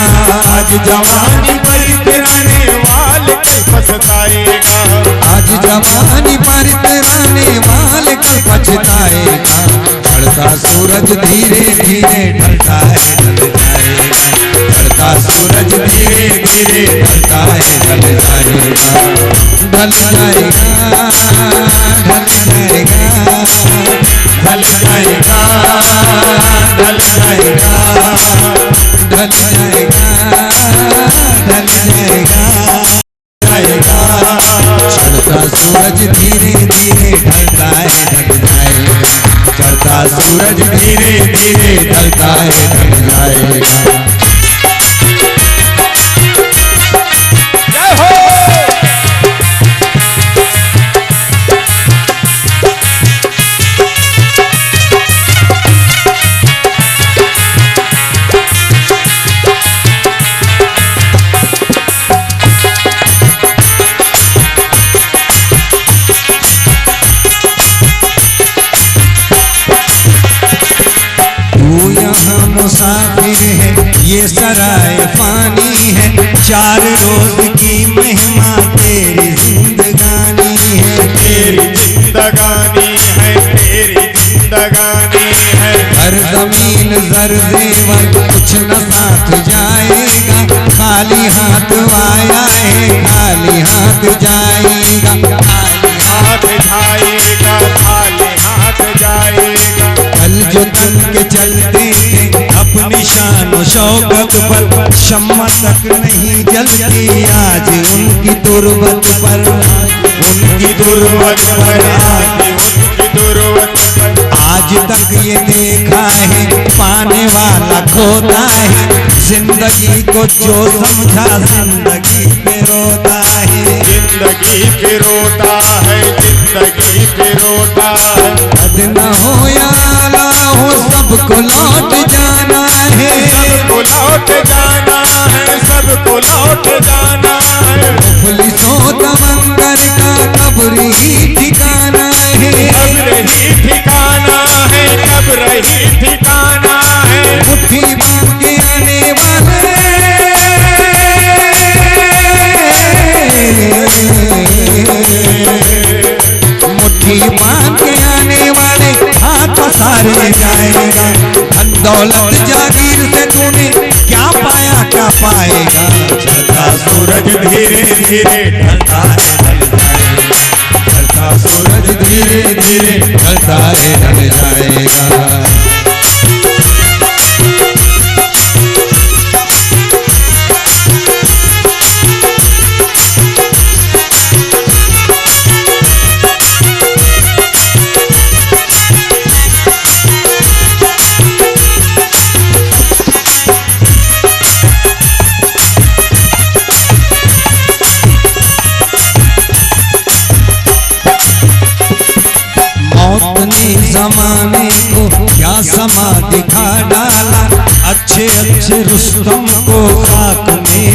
आज जवानी पर इतराने वाले कल पछताएगा। आज जवानी पर इतराने वाले कल पछताएगा। चढ़ता सूरज धीरे धीरे ढलता है, ढल जाएगा। चढ़ता सूरज धीरे धीरे ढलता है, ढल जाएगा। ढल जाएगा, ढल जाएगा, ढल जाएगा, ढल जाएगा, ढल जाएगा, ढल जाएगा। जाएगा। चढ़ता सूरज धीरे धीरे ढलता है, ढल जाएगा। चढ़ता सूरज धीरे धीरे ढलता है, ढल जाएगा। जय हो। तू यहाँ मुसाफिर है, ये सराय पानी है, चार रोज की मेहमा तेरी जिंदगानी है। तेरी जिंदगानी है, तेरी जिंदगानी है। हर जमीन जर जेवर कुछ न साथ जाएगा, खाली हाथ आया है, खाली हाथ जाएगा। खाली हाथ जाएगा, खाली हाथ जाएगा। कल जो तन के चलते थे अपनी शान और शौकत पर, शम्मा तक नहीं जलती आज उनकी तुरबत पर। उनकी तुरबत पर, आज उनकी तुरबत पर। आज तक ये देखा है पाने वाला खोता है, जिंदगी को जो समझा जिंदगी पे रोता है। जिंदगी पे रोता है, जिंदगी पे रोता है। कद न हो या आला हो, सबको लौट जाना है। सबको लौट जाना है, सबको लौट जाना है। मुफलिसो तमंगर का कब्र ही ठिकाना है। कब्र ही ठिकाना है, कब्र ही ठिकाना है। मुट्ठी बांध के आने वाले, मुट्ठी बांध के आने वाले हाथ पसारे जाएगा। धन दौलत जागीर से तूने क्या पाया, क्या पाएगा? चढ़ता सूरज धीरे धीरे ढलता है, ढल जाएगा। ढलता सूरज धीरे धीरे ढलता है, ढल जाएगा। मौत ने जमाने को क्या समा दिखा डाला, अच्छे अच्छे रुस्तम को खाक में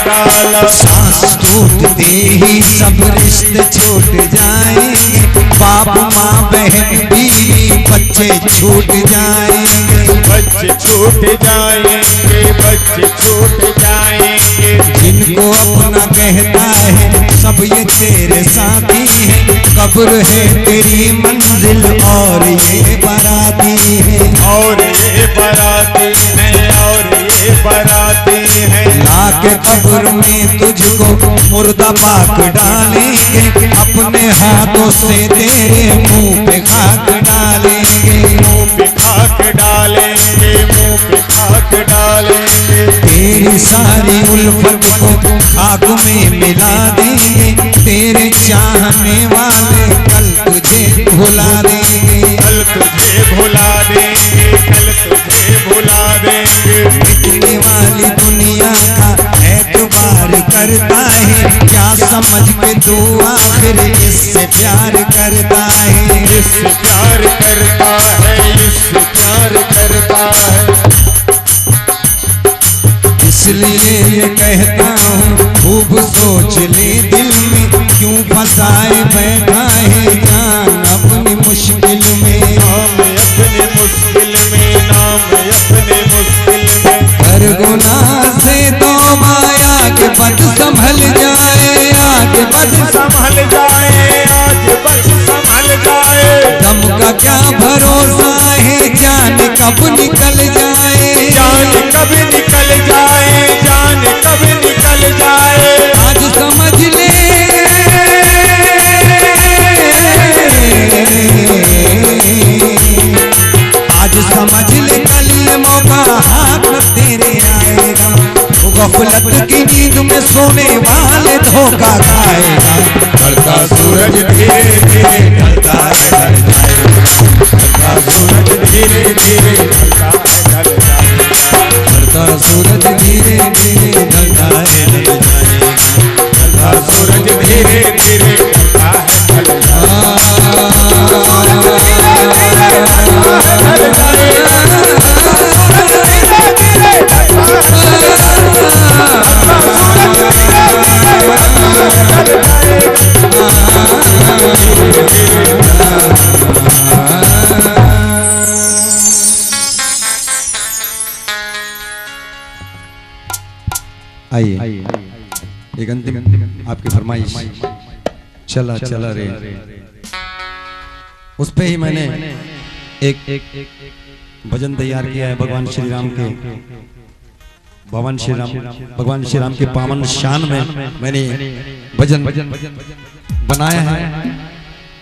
सांस टूटते ही सब रिश्ते छूट जाएंगे, बाप माँ बहन बीवी बच्चे छूट जाएंगे। बच्चे छूट जाएंगे, बच्चे छूट जाएंगे। जिनको अपना कहता है सब ये तेरे साथी हैं, कब्र है तेरी मंजिल और ये बाराती हैं। और ये बाराती हैं, और ये बाराती हैं। लाके कब्र में तुझको मुर्दा पाक डालेंगे, अपने हाथों से तेरे मुंह पे खाक डालेंगे। मुंह पे खाक डालेंगे, मुंह पे खाक डालेंगे। तेरी सारी उल्फत को खाक में मिला देंगे, तेरे चाहने वाले कल तुझे भुला देंगे। कल तुझे भुला देंगे, कल तुझे भुला देंगे। मिटने वाली दुनिया का एतबार करता है, क्या समझ के तू आखिर इससे प्यार करता है? इससे प्यार करता है, इससे प्यार करता है। इसलिए ये कहता हूँ, खूब सोच ले दिल में, क्यों फंसाए बैठा है जान अपनी मुश्किल में। नाम अपने मुश्किल में, नाम अपने मुश्किल में। हर गुनाह से तौबा, आगे बद संभल जाए, आगे बद संभल जाए, आज बस संभल जाए। दम का क्या भरोसा है, जान कब निकल जाए। जान कब निकल जाए, जान कब निकल जाए। आज समझ ले, आज समझ ले, कल ये मौका हाथ में तेरे आएगा। गफलत की नींद में सोने वाले धोखा खाएगा। ढलता सूरज धीरे धीरे ढलता है, ढल जाएगा। ढलता सूरज धीरे धीरे ढलता है, ढल जाएगा। ढलता सूरज धीरे धीरे ढलता है, ढल जाएगा। ढलता सूरज धीरे धीरे ढलता है, ढल जाएगा। आइए, एक अंतिम आपकी फरमाइश, चला चला रे। उस पे ही मैंने एक भजन तैयार किया है भगवान श्री राम के, भगवान श्री राम, भगवान श्री राम के पावन शान में मैंने भजन बनाया है।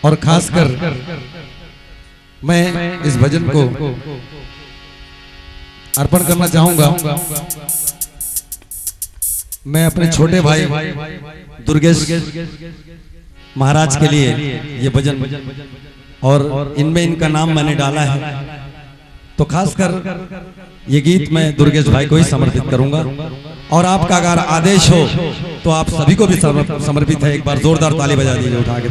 और खासकर मैं इस भजन को अर्पण करना चाहूंगा। मैं अपने छोटे भाई दुर्गेश महाराज के लिए ये भजन, और इनमें इनका नाम मैंने डाला है, तो खासकर ये गीत मैं दुर्गेश भाई को ही समर्पित करूंगा। और आपका अगर आदेश हो तो आप सभी को भी समर्प-, समर्पित है। एक बार जोरदार ताली बजा दीजिए उठा के।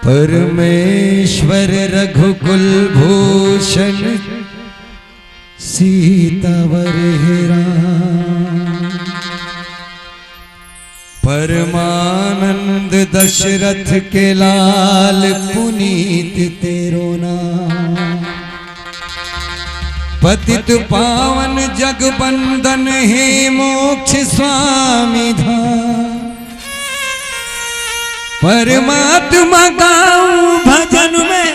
परमेश्वर रघुकुल भूषण सीतावर हे राम। परमानंद दशरथ के लाल पुनीत तेरो नाम। पतित पावन जगबंदन हे मोक्ष स्वामी धाम। परमात्मा गाऊं भजन में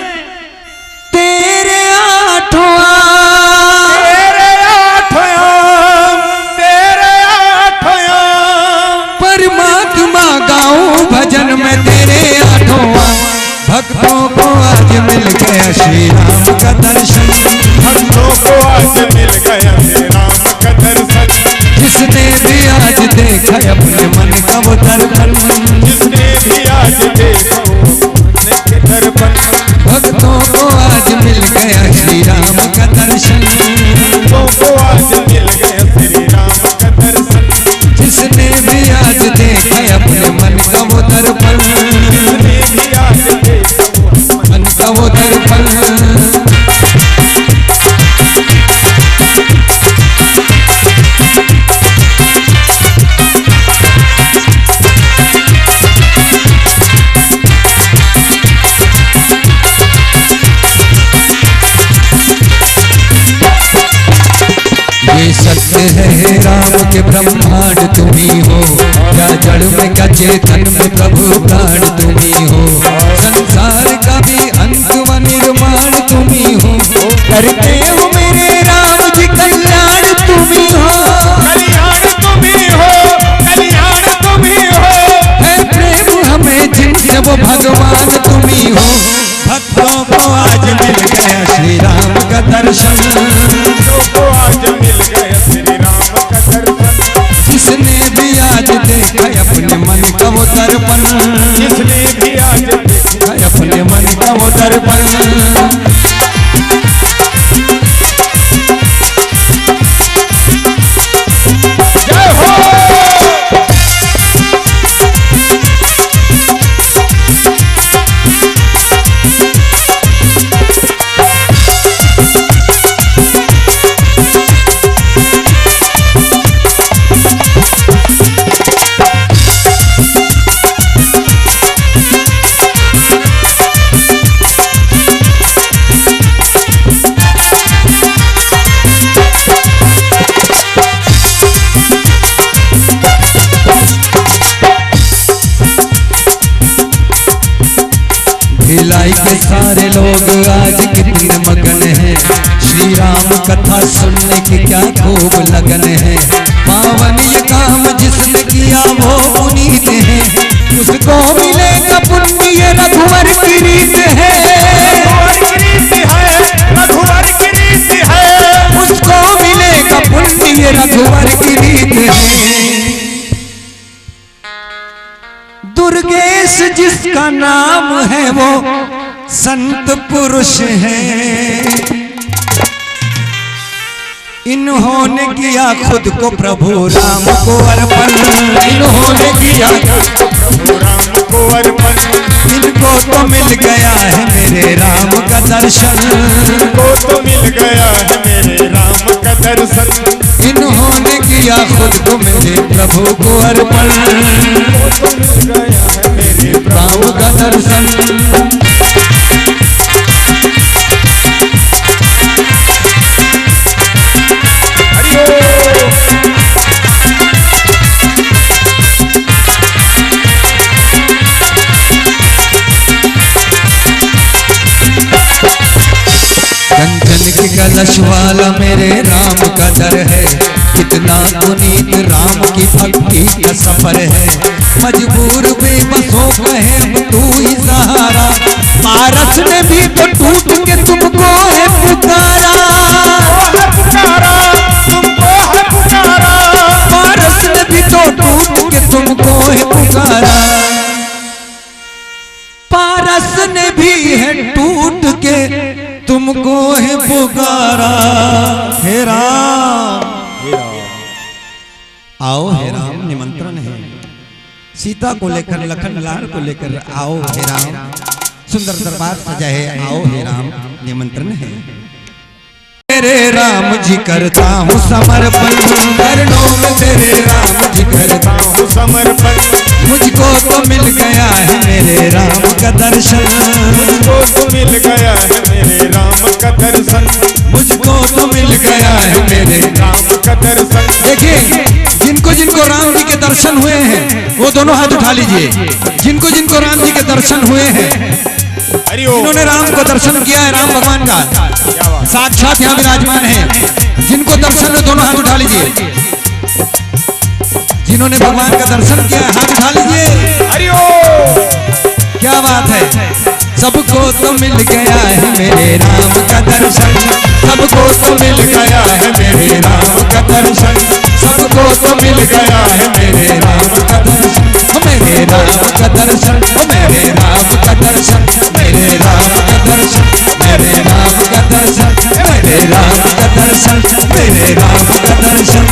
तेरे आठों आम। तेरे आठों आम, तेरे आठों आम। परमात्मा गाऊं भजन में तेरे आठों आम। भक्तों को आज मिल गया श्री राम का दर्शन। भक्तों को आज मिल गया श्री राम का दर्शन। जिसने भी आज देखा अपने मन का वो दर्पण। जिसने भी आज देखा वो मन के दर्पण। अर्पण। ये सत्य है, हे राम, के ब्रह्मांड तुम ही हो, या जड़ में क्या चेतन में प्रभु प्राण तुम ही हो। संसार का भी अंत व निर्माण तुम ही हो, करते हो मेरे राम जी कल्याण तुम ही हो। कल्याण तुम ही हो, कल्याण तुम ही हो। है प्रेम हमें जिनसे वो भगवान तुम ही हो। भक्तों को आज मिल गया श्री राम का दर्शन। भक्तों को आज मिल गया श्री राम का दर्शन। जिसने भी आज देखा अपने मन का वो दर्पण। जिसने भी आज देखा अपने मन का वो दर्पण। जय हो। भिलाई के सारे लोग आज कितने मगन हैं, श्री राम कथा सुनने की क्या खूब लगन है। पावन ये काम जिसने किया वो पुनीत है, उसको मिलेगा पुण्य, ये रघुवर की रीत है। रघुवर की रीत है, रघुवर की रीत है। उसको मिलेगा पुण्य, ये रघुवर की रीत है। दुर्गेश जिसका नाम है वो संत पुरुष है। इन्होंने किया खुद को प्रभु राम को अर्पण। इन्होंने किया खुद को प्रभु राम को अर्पण। इनको तो मिल गया है मेरे राम का दर्शन। इनको तो मिल गया है मेरे राम का दर्शन। इन्होंने किया खुद को मेरे प्रभु को अर्पण। इनको तो मिल गया है मेरे प्रभु का दर्शन। हरि ओम। कंचन के कलश वाला मेरे राम का दर है, कितना पुनीत राम की भक्ति का सफर है। मजबूर बेबसों का है अब तू ही सहारा, पारस ने भी तो टूट के तुमको है पुकारा। तुमको है पुकारा, तुमको है पुकारा। पारस ने भी तो टूट के तुमको है पुकारा। पारस ने भी है टूट के तुमको है पुकारा। हे राम, आओ हे राम, निमंत्रण है। सीता को लेकर, लखन लाल को लेकर आओ हे राम। सुंदर दरबार सजा है, आओ हे राम, निमंत्रण है। मेरे राम जी करता हूँ समर्पण, चरणों में तेरे राम जी करता हूँ समर्पण। मुझको तो मिल गया है मेरे राम का दर्शन। मुझको तो मिल गया है मेरे राम का दर्शन। मुझको तो मिल गया है मेरे राम का दर्शन। देखिए, जिनको जिनको राम जी के दर्शन हुए हैं, वो दोनों हाथ उठा लीजिए। जिनको जिनको राम जी के दर्शन हुए हैं, हरि ओम। जिन्होंने राम को दर्शन किया है, राम भगवान का क्या बात। साक्षात यहाँ विराजमान है, जिनको दर्शन हुए, दोनों हाथ उठा लीजिए। जिन्होंने भगवान का दर्शन किया है, हाथ उठा लीजिए। हरि ओम। क्या बात है। सबको तो मिल गया है मेरे राम का दर्शन, सबको तो मिल गया है मेरे राम का दर्शन, सबको तो मिल गया है मेरे राम का दर्शन, मेरे राम का दर्शन, मेरे राम का दर्शन, मेरे राम का दर्शन, मेरे राम का दर्शन, मेरे राम का दर्शन, मेरे राम का दर्शन।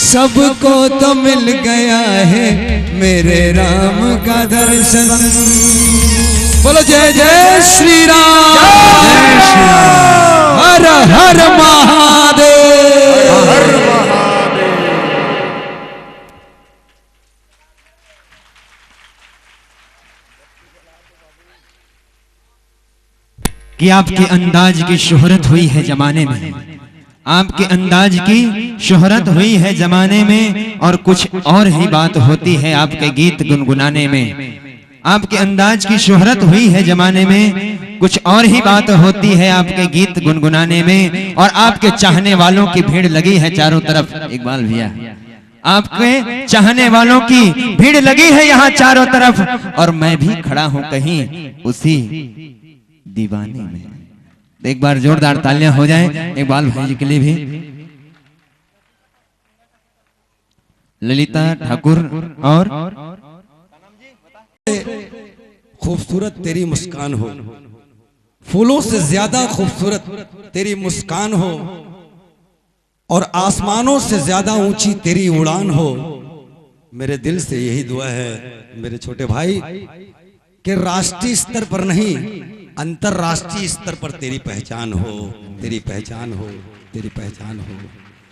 सबको तो मिल गया है मेरे राम का दर्शन। बोलो जय जय श्री राम। हर हर महादेव। कि आपके अंदाज की शोहरत हुई है जमाने में, आपके अंदाज की शोहरत हुई है जमाने में, और कुछ और ही बात होती है आपके गीत गुनगुनाने में। आपके अंदाज की शोहरत हुई है जमाने में, कुछ और ही बात होती है आपके गीत गुनगुनाने में, और आपके चाहने वालों की भीड़ लगी है चारों तरफ। इकबाल भैया, आपके चाहने वालों की भीड़ लगी है यहाँ चारों तरफ, और मैं भी खड़ा हूँ कहीं उसी दीवाने में। तो एक बार जोरदार तालियां हो जाए इकबाल भाई जी के लिए भी। ललिता ठाकुर और खूबसूरत तेरी मुस्कान हो, फूलों से ज्यादा खूबसूरत तेरी मुस्कान हो, और आसमानों से ज्यादा ऊंची तेरी उड़ान हो। मेरे दिल से यही दुआ है मेरे छोटे भाई, कि राष्ट्रीय स्तर पर नहीं, अंतर्राष्ट्रीय स्तर पर तेरी पहचान हो, तेरी पहचान हो, तेरी पहचान हो।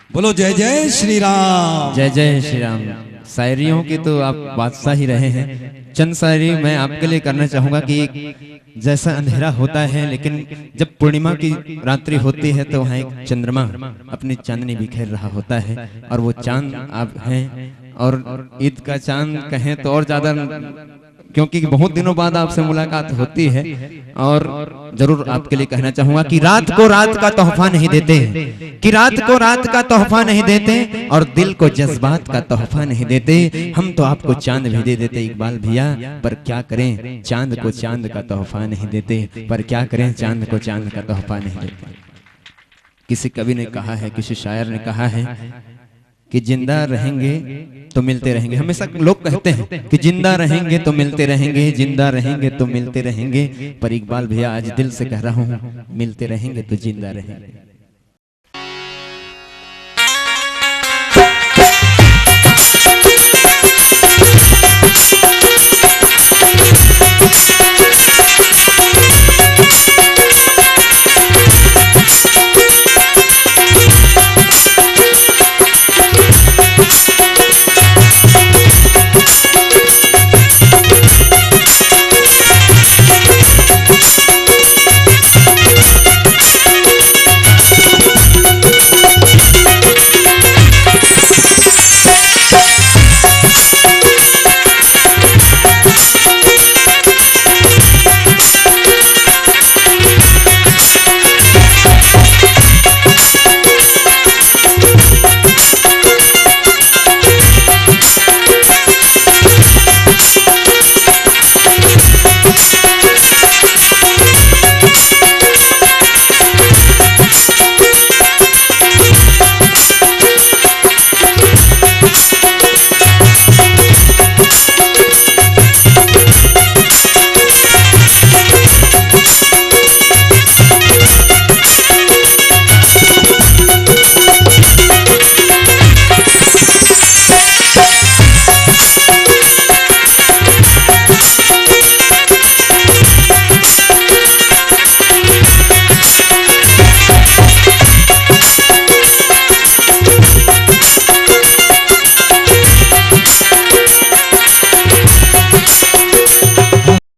बोलो जय जय श्री राम। जय जय श्री राम। शायरियों के तो आप बादशाह ही रहे हैं। चंद शायरी मैं आपके लिए करना चाहूंगा कि जैसा अंधेरा होता है, लेकिन जब पूर्णिमा की रात्रि होती है तो वहाँ एक चंद्रमा अपनी चांदनी बिखेर रहा होता है, और वो चांद आप हैं। और ईद का चांद कहें तो और ज्यादा, क्योंकि बहुत दिनों बाद आपसे मुलाकात होती है। और जरूर आपके लिए कहना चाहूंगा कि रात को रात का तोहफा नहीं देते, कि रात को रात का तोहफा नहीं देते, और दिल को जज्बात का तोहफा नहीं देते। हम तो आपको चांद भी दे देते इकबाल भैया, पर क्या करें, चांद को चांद का तोहफा नहीं देते। पर क्या करें, चांद को चांद का तोहफा नहीं देते। किसी कवि ने कहा है, किसी शायर ने कहा है कि जिंदा रहेंगे तो मिलते रहेंगे। हमेशा लोग कहते हैं कि जिंदा रहेंगे तो मिलते रहेंगे, जिंदा रहेंगे तो मिलते रहेंगे। पर इकबाल भैया, आज दिल से कह रहा हूँ, मिलते रहेंगे तो जिंदा रहेंगे।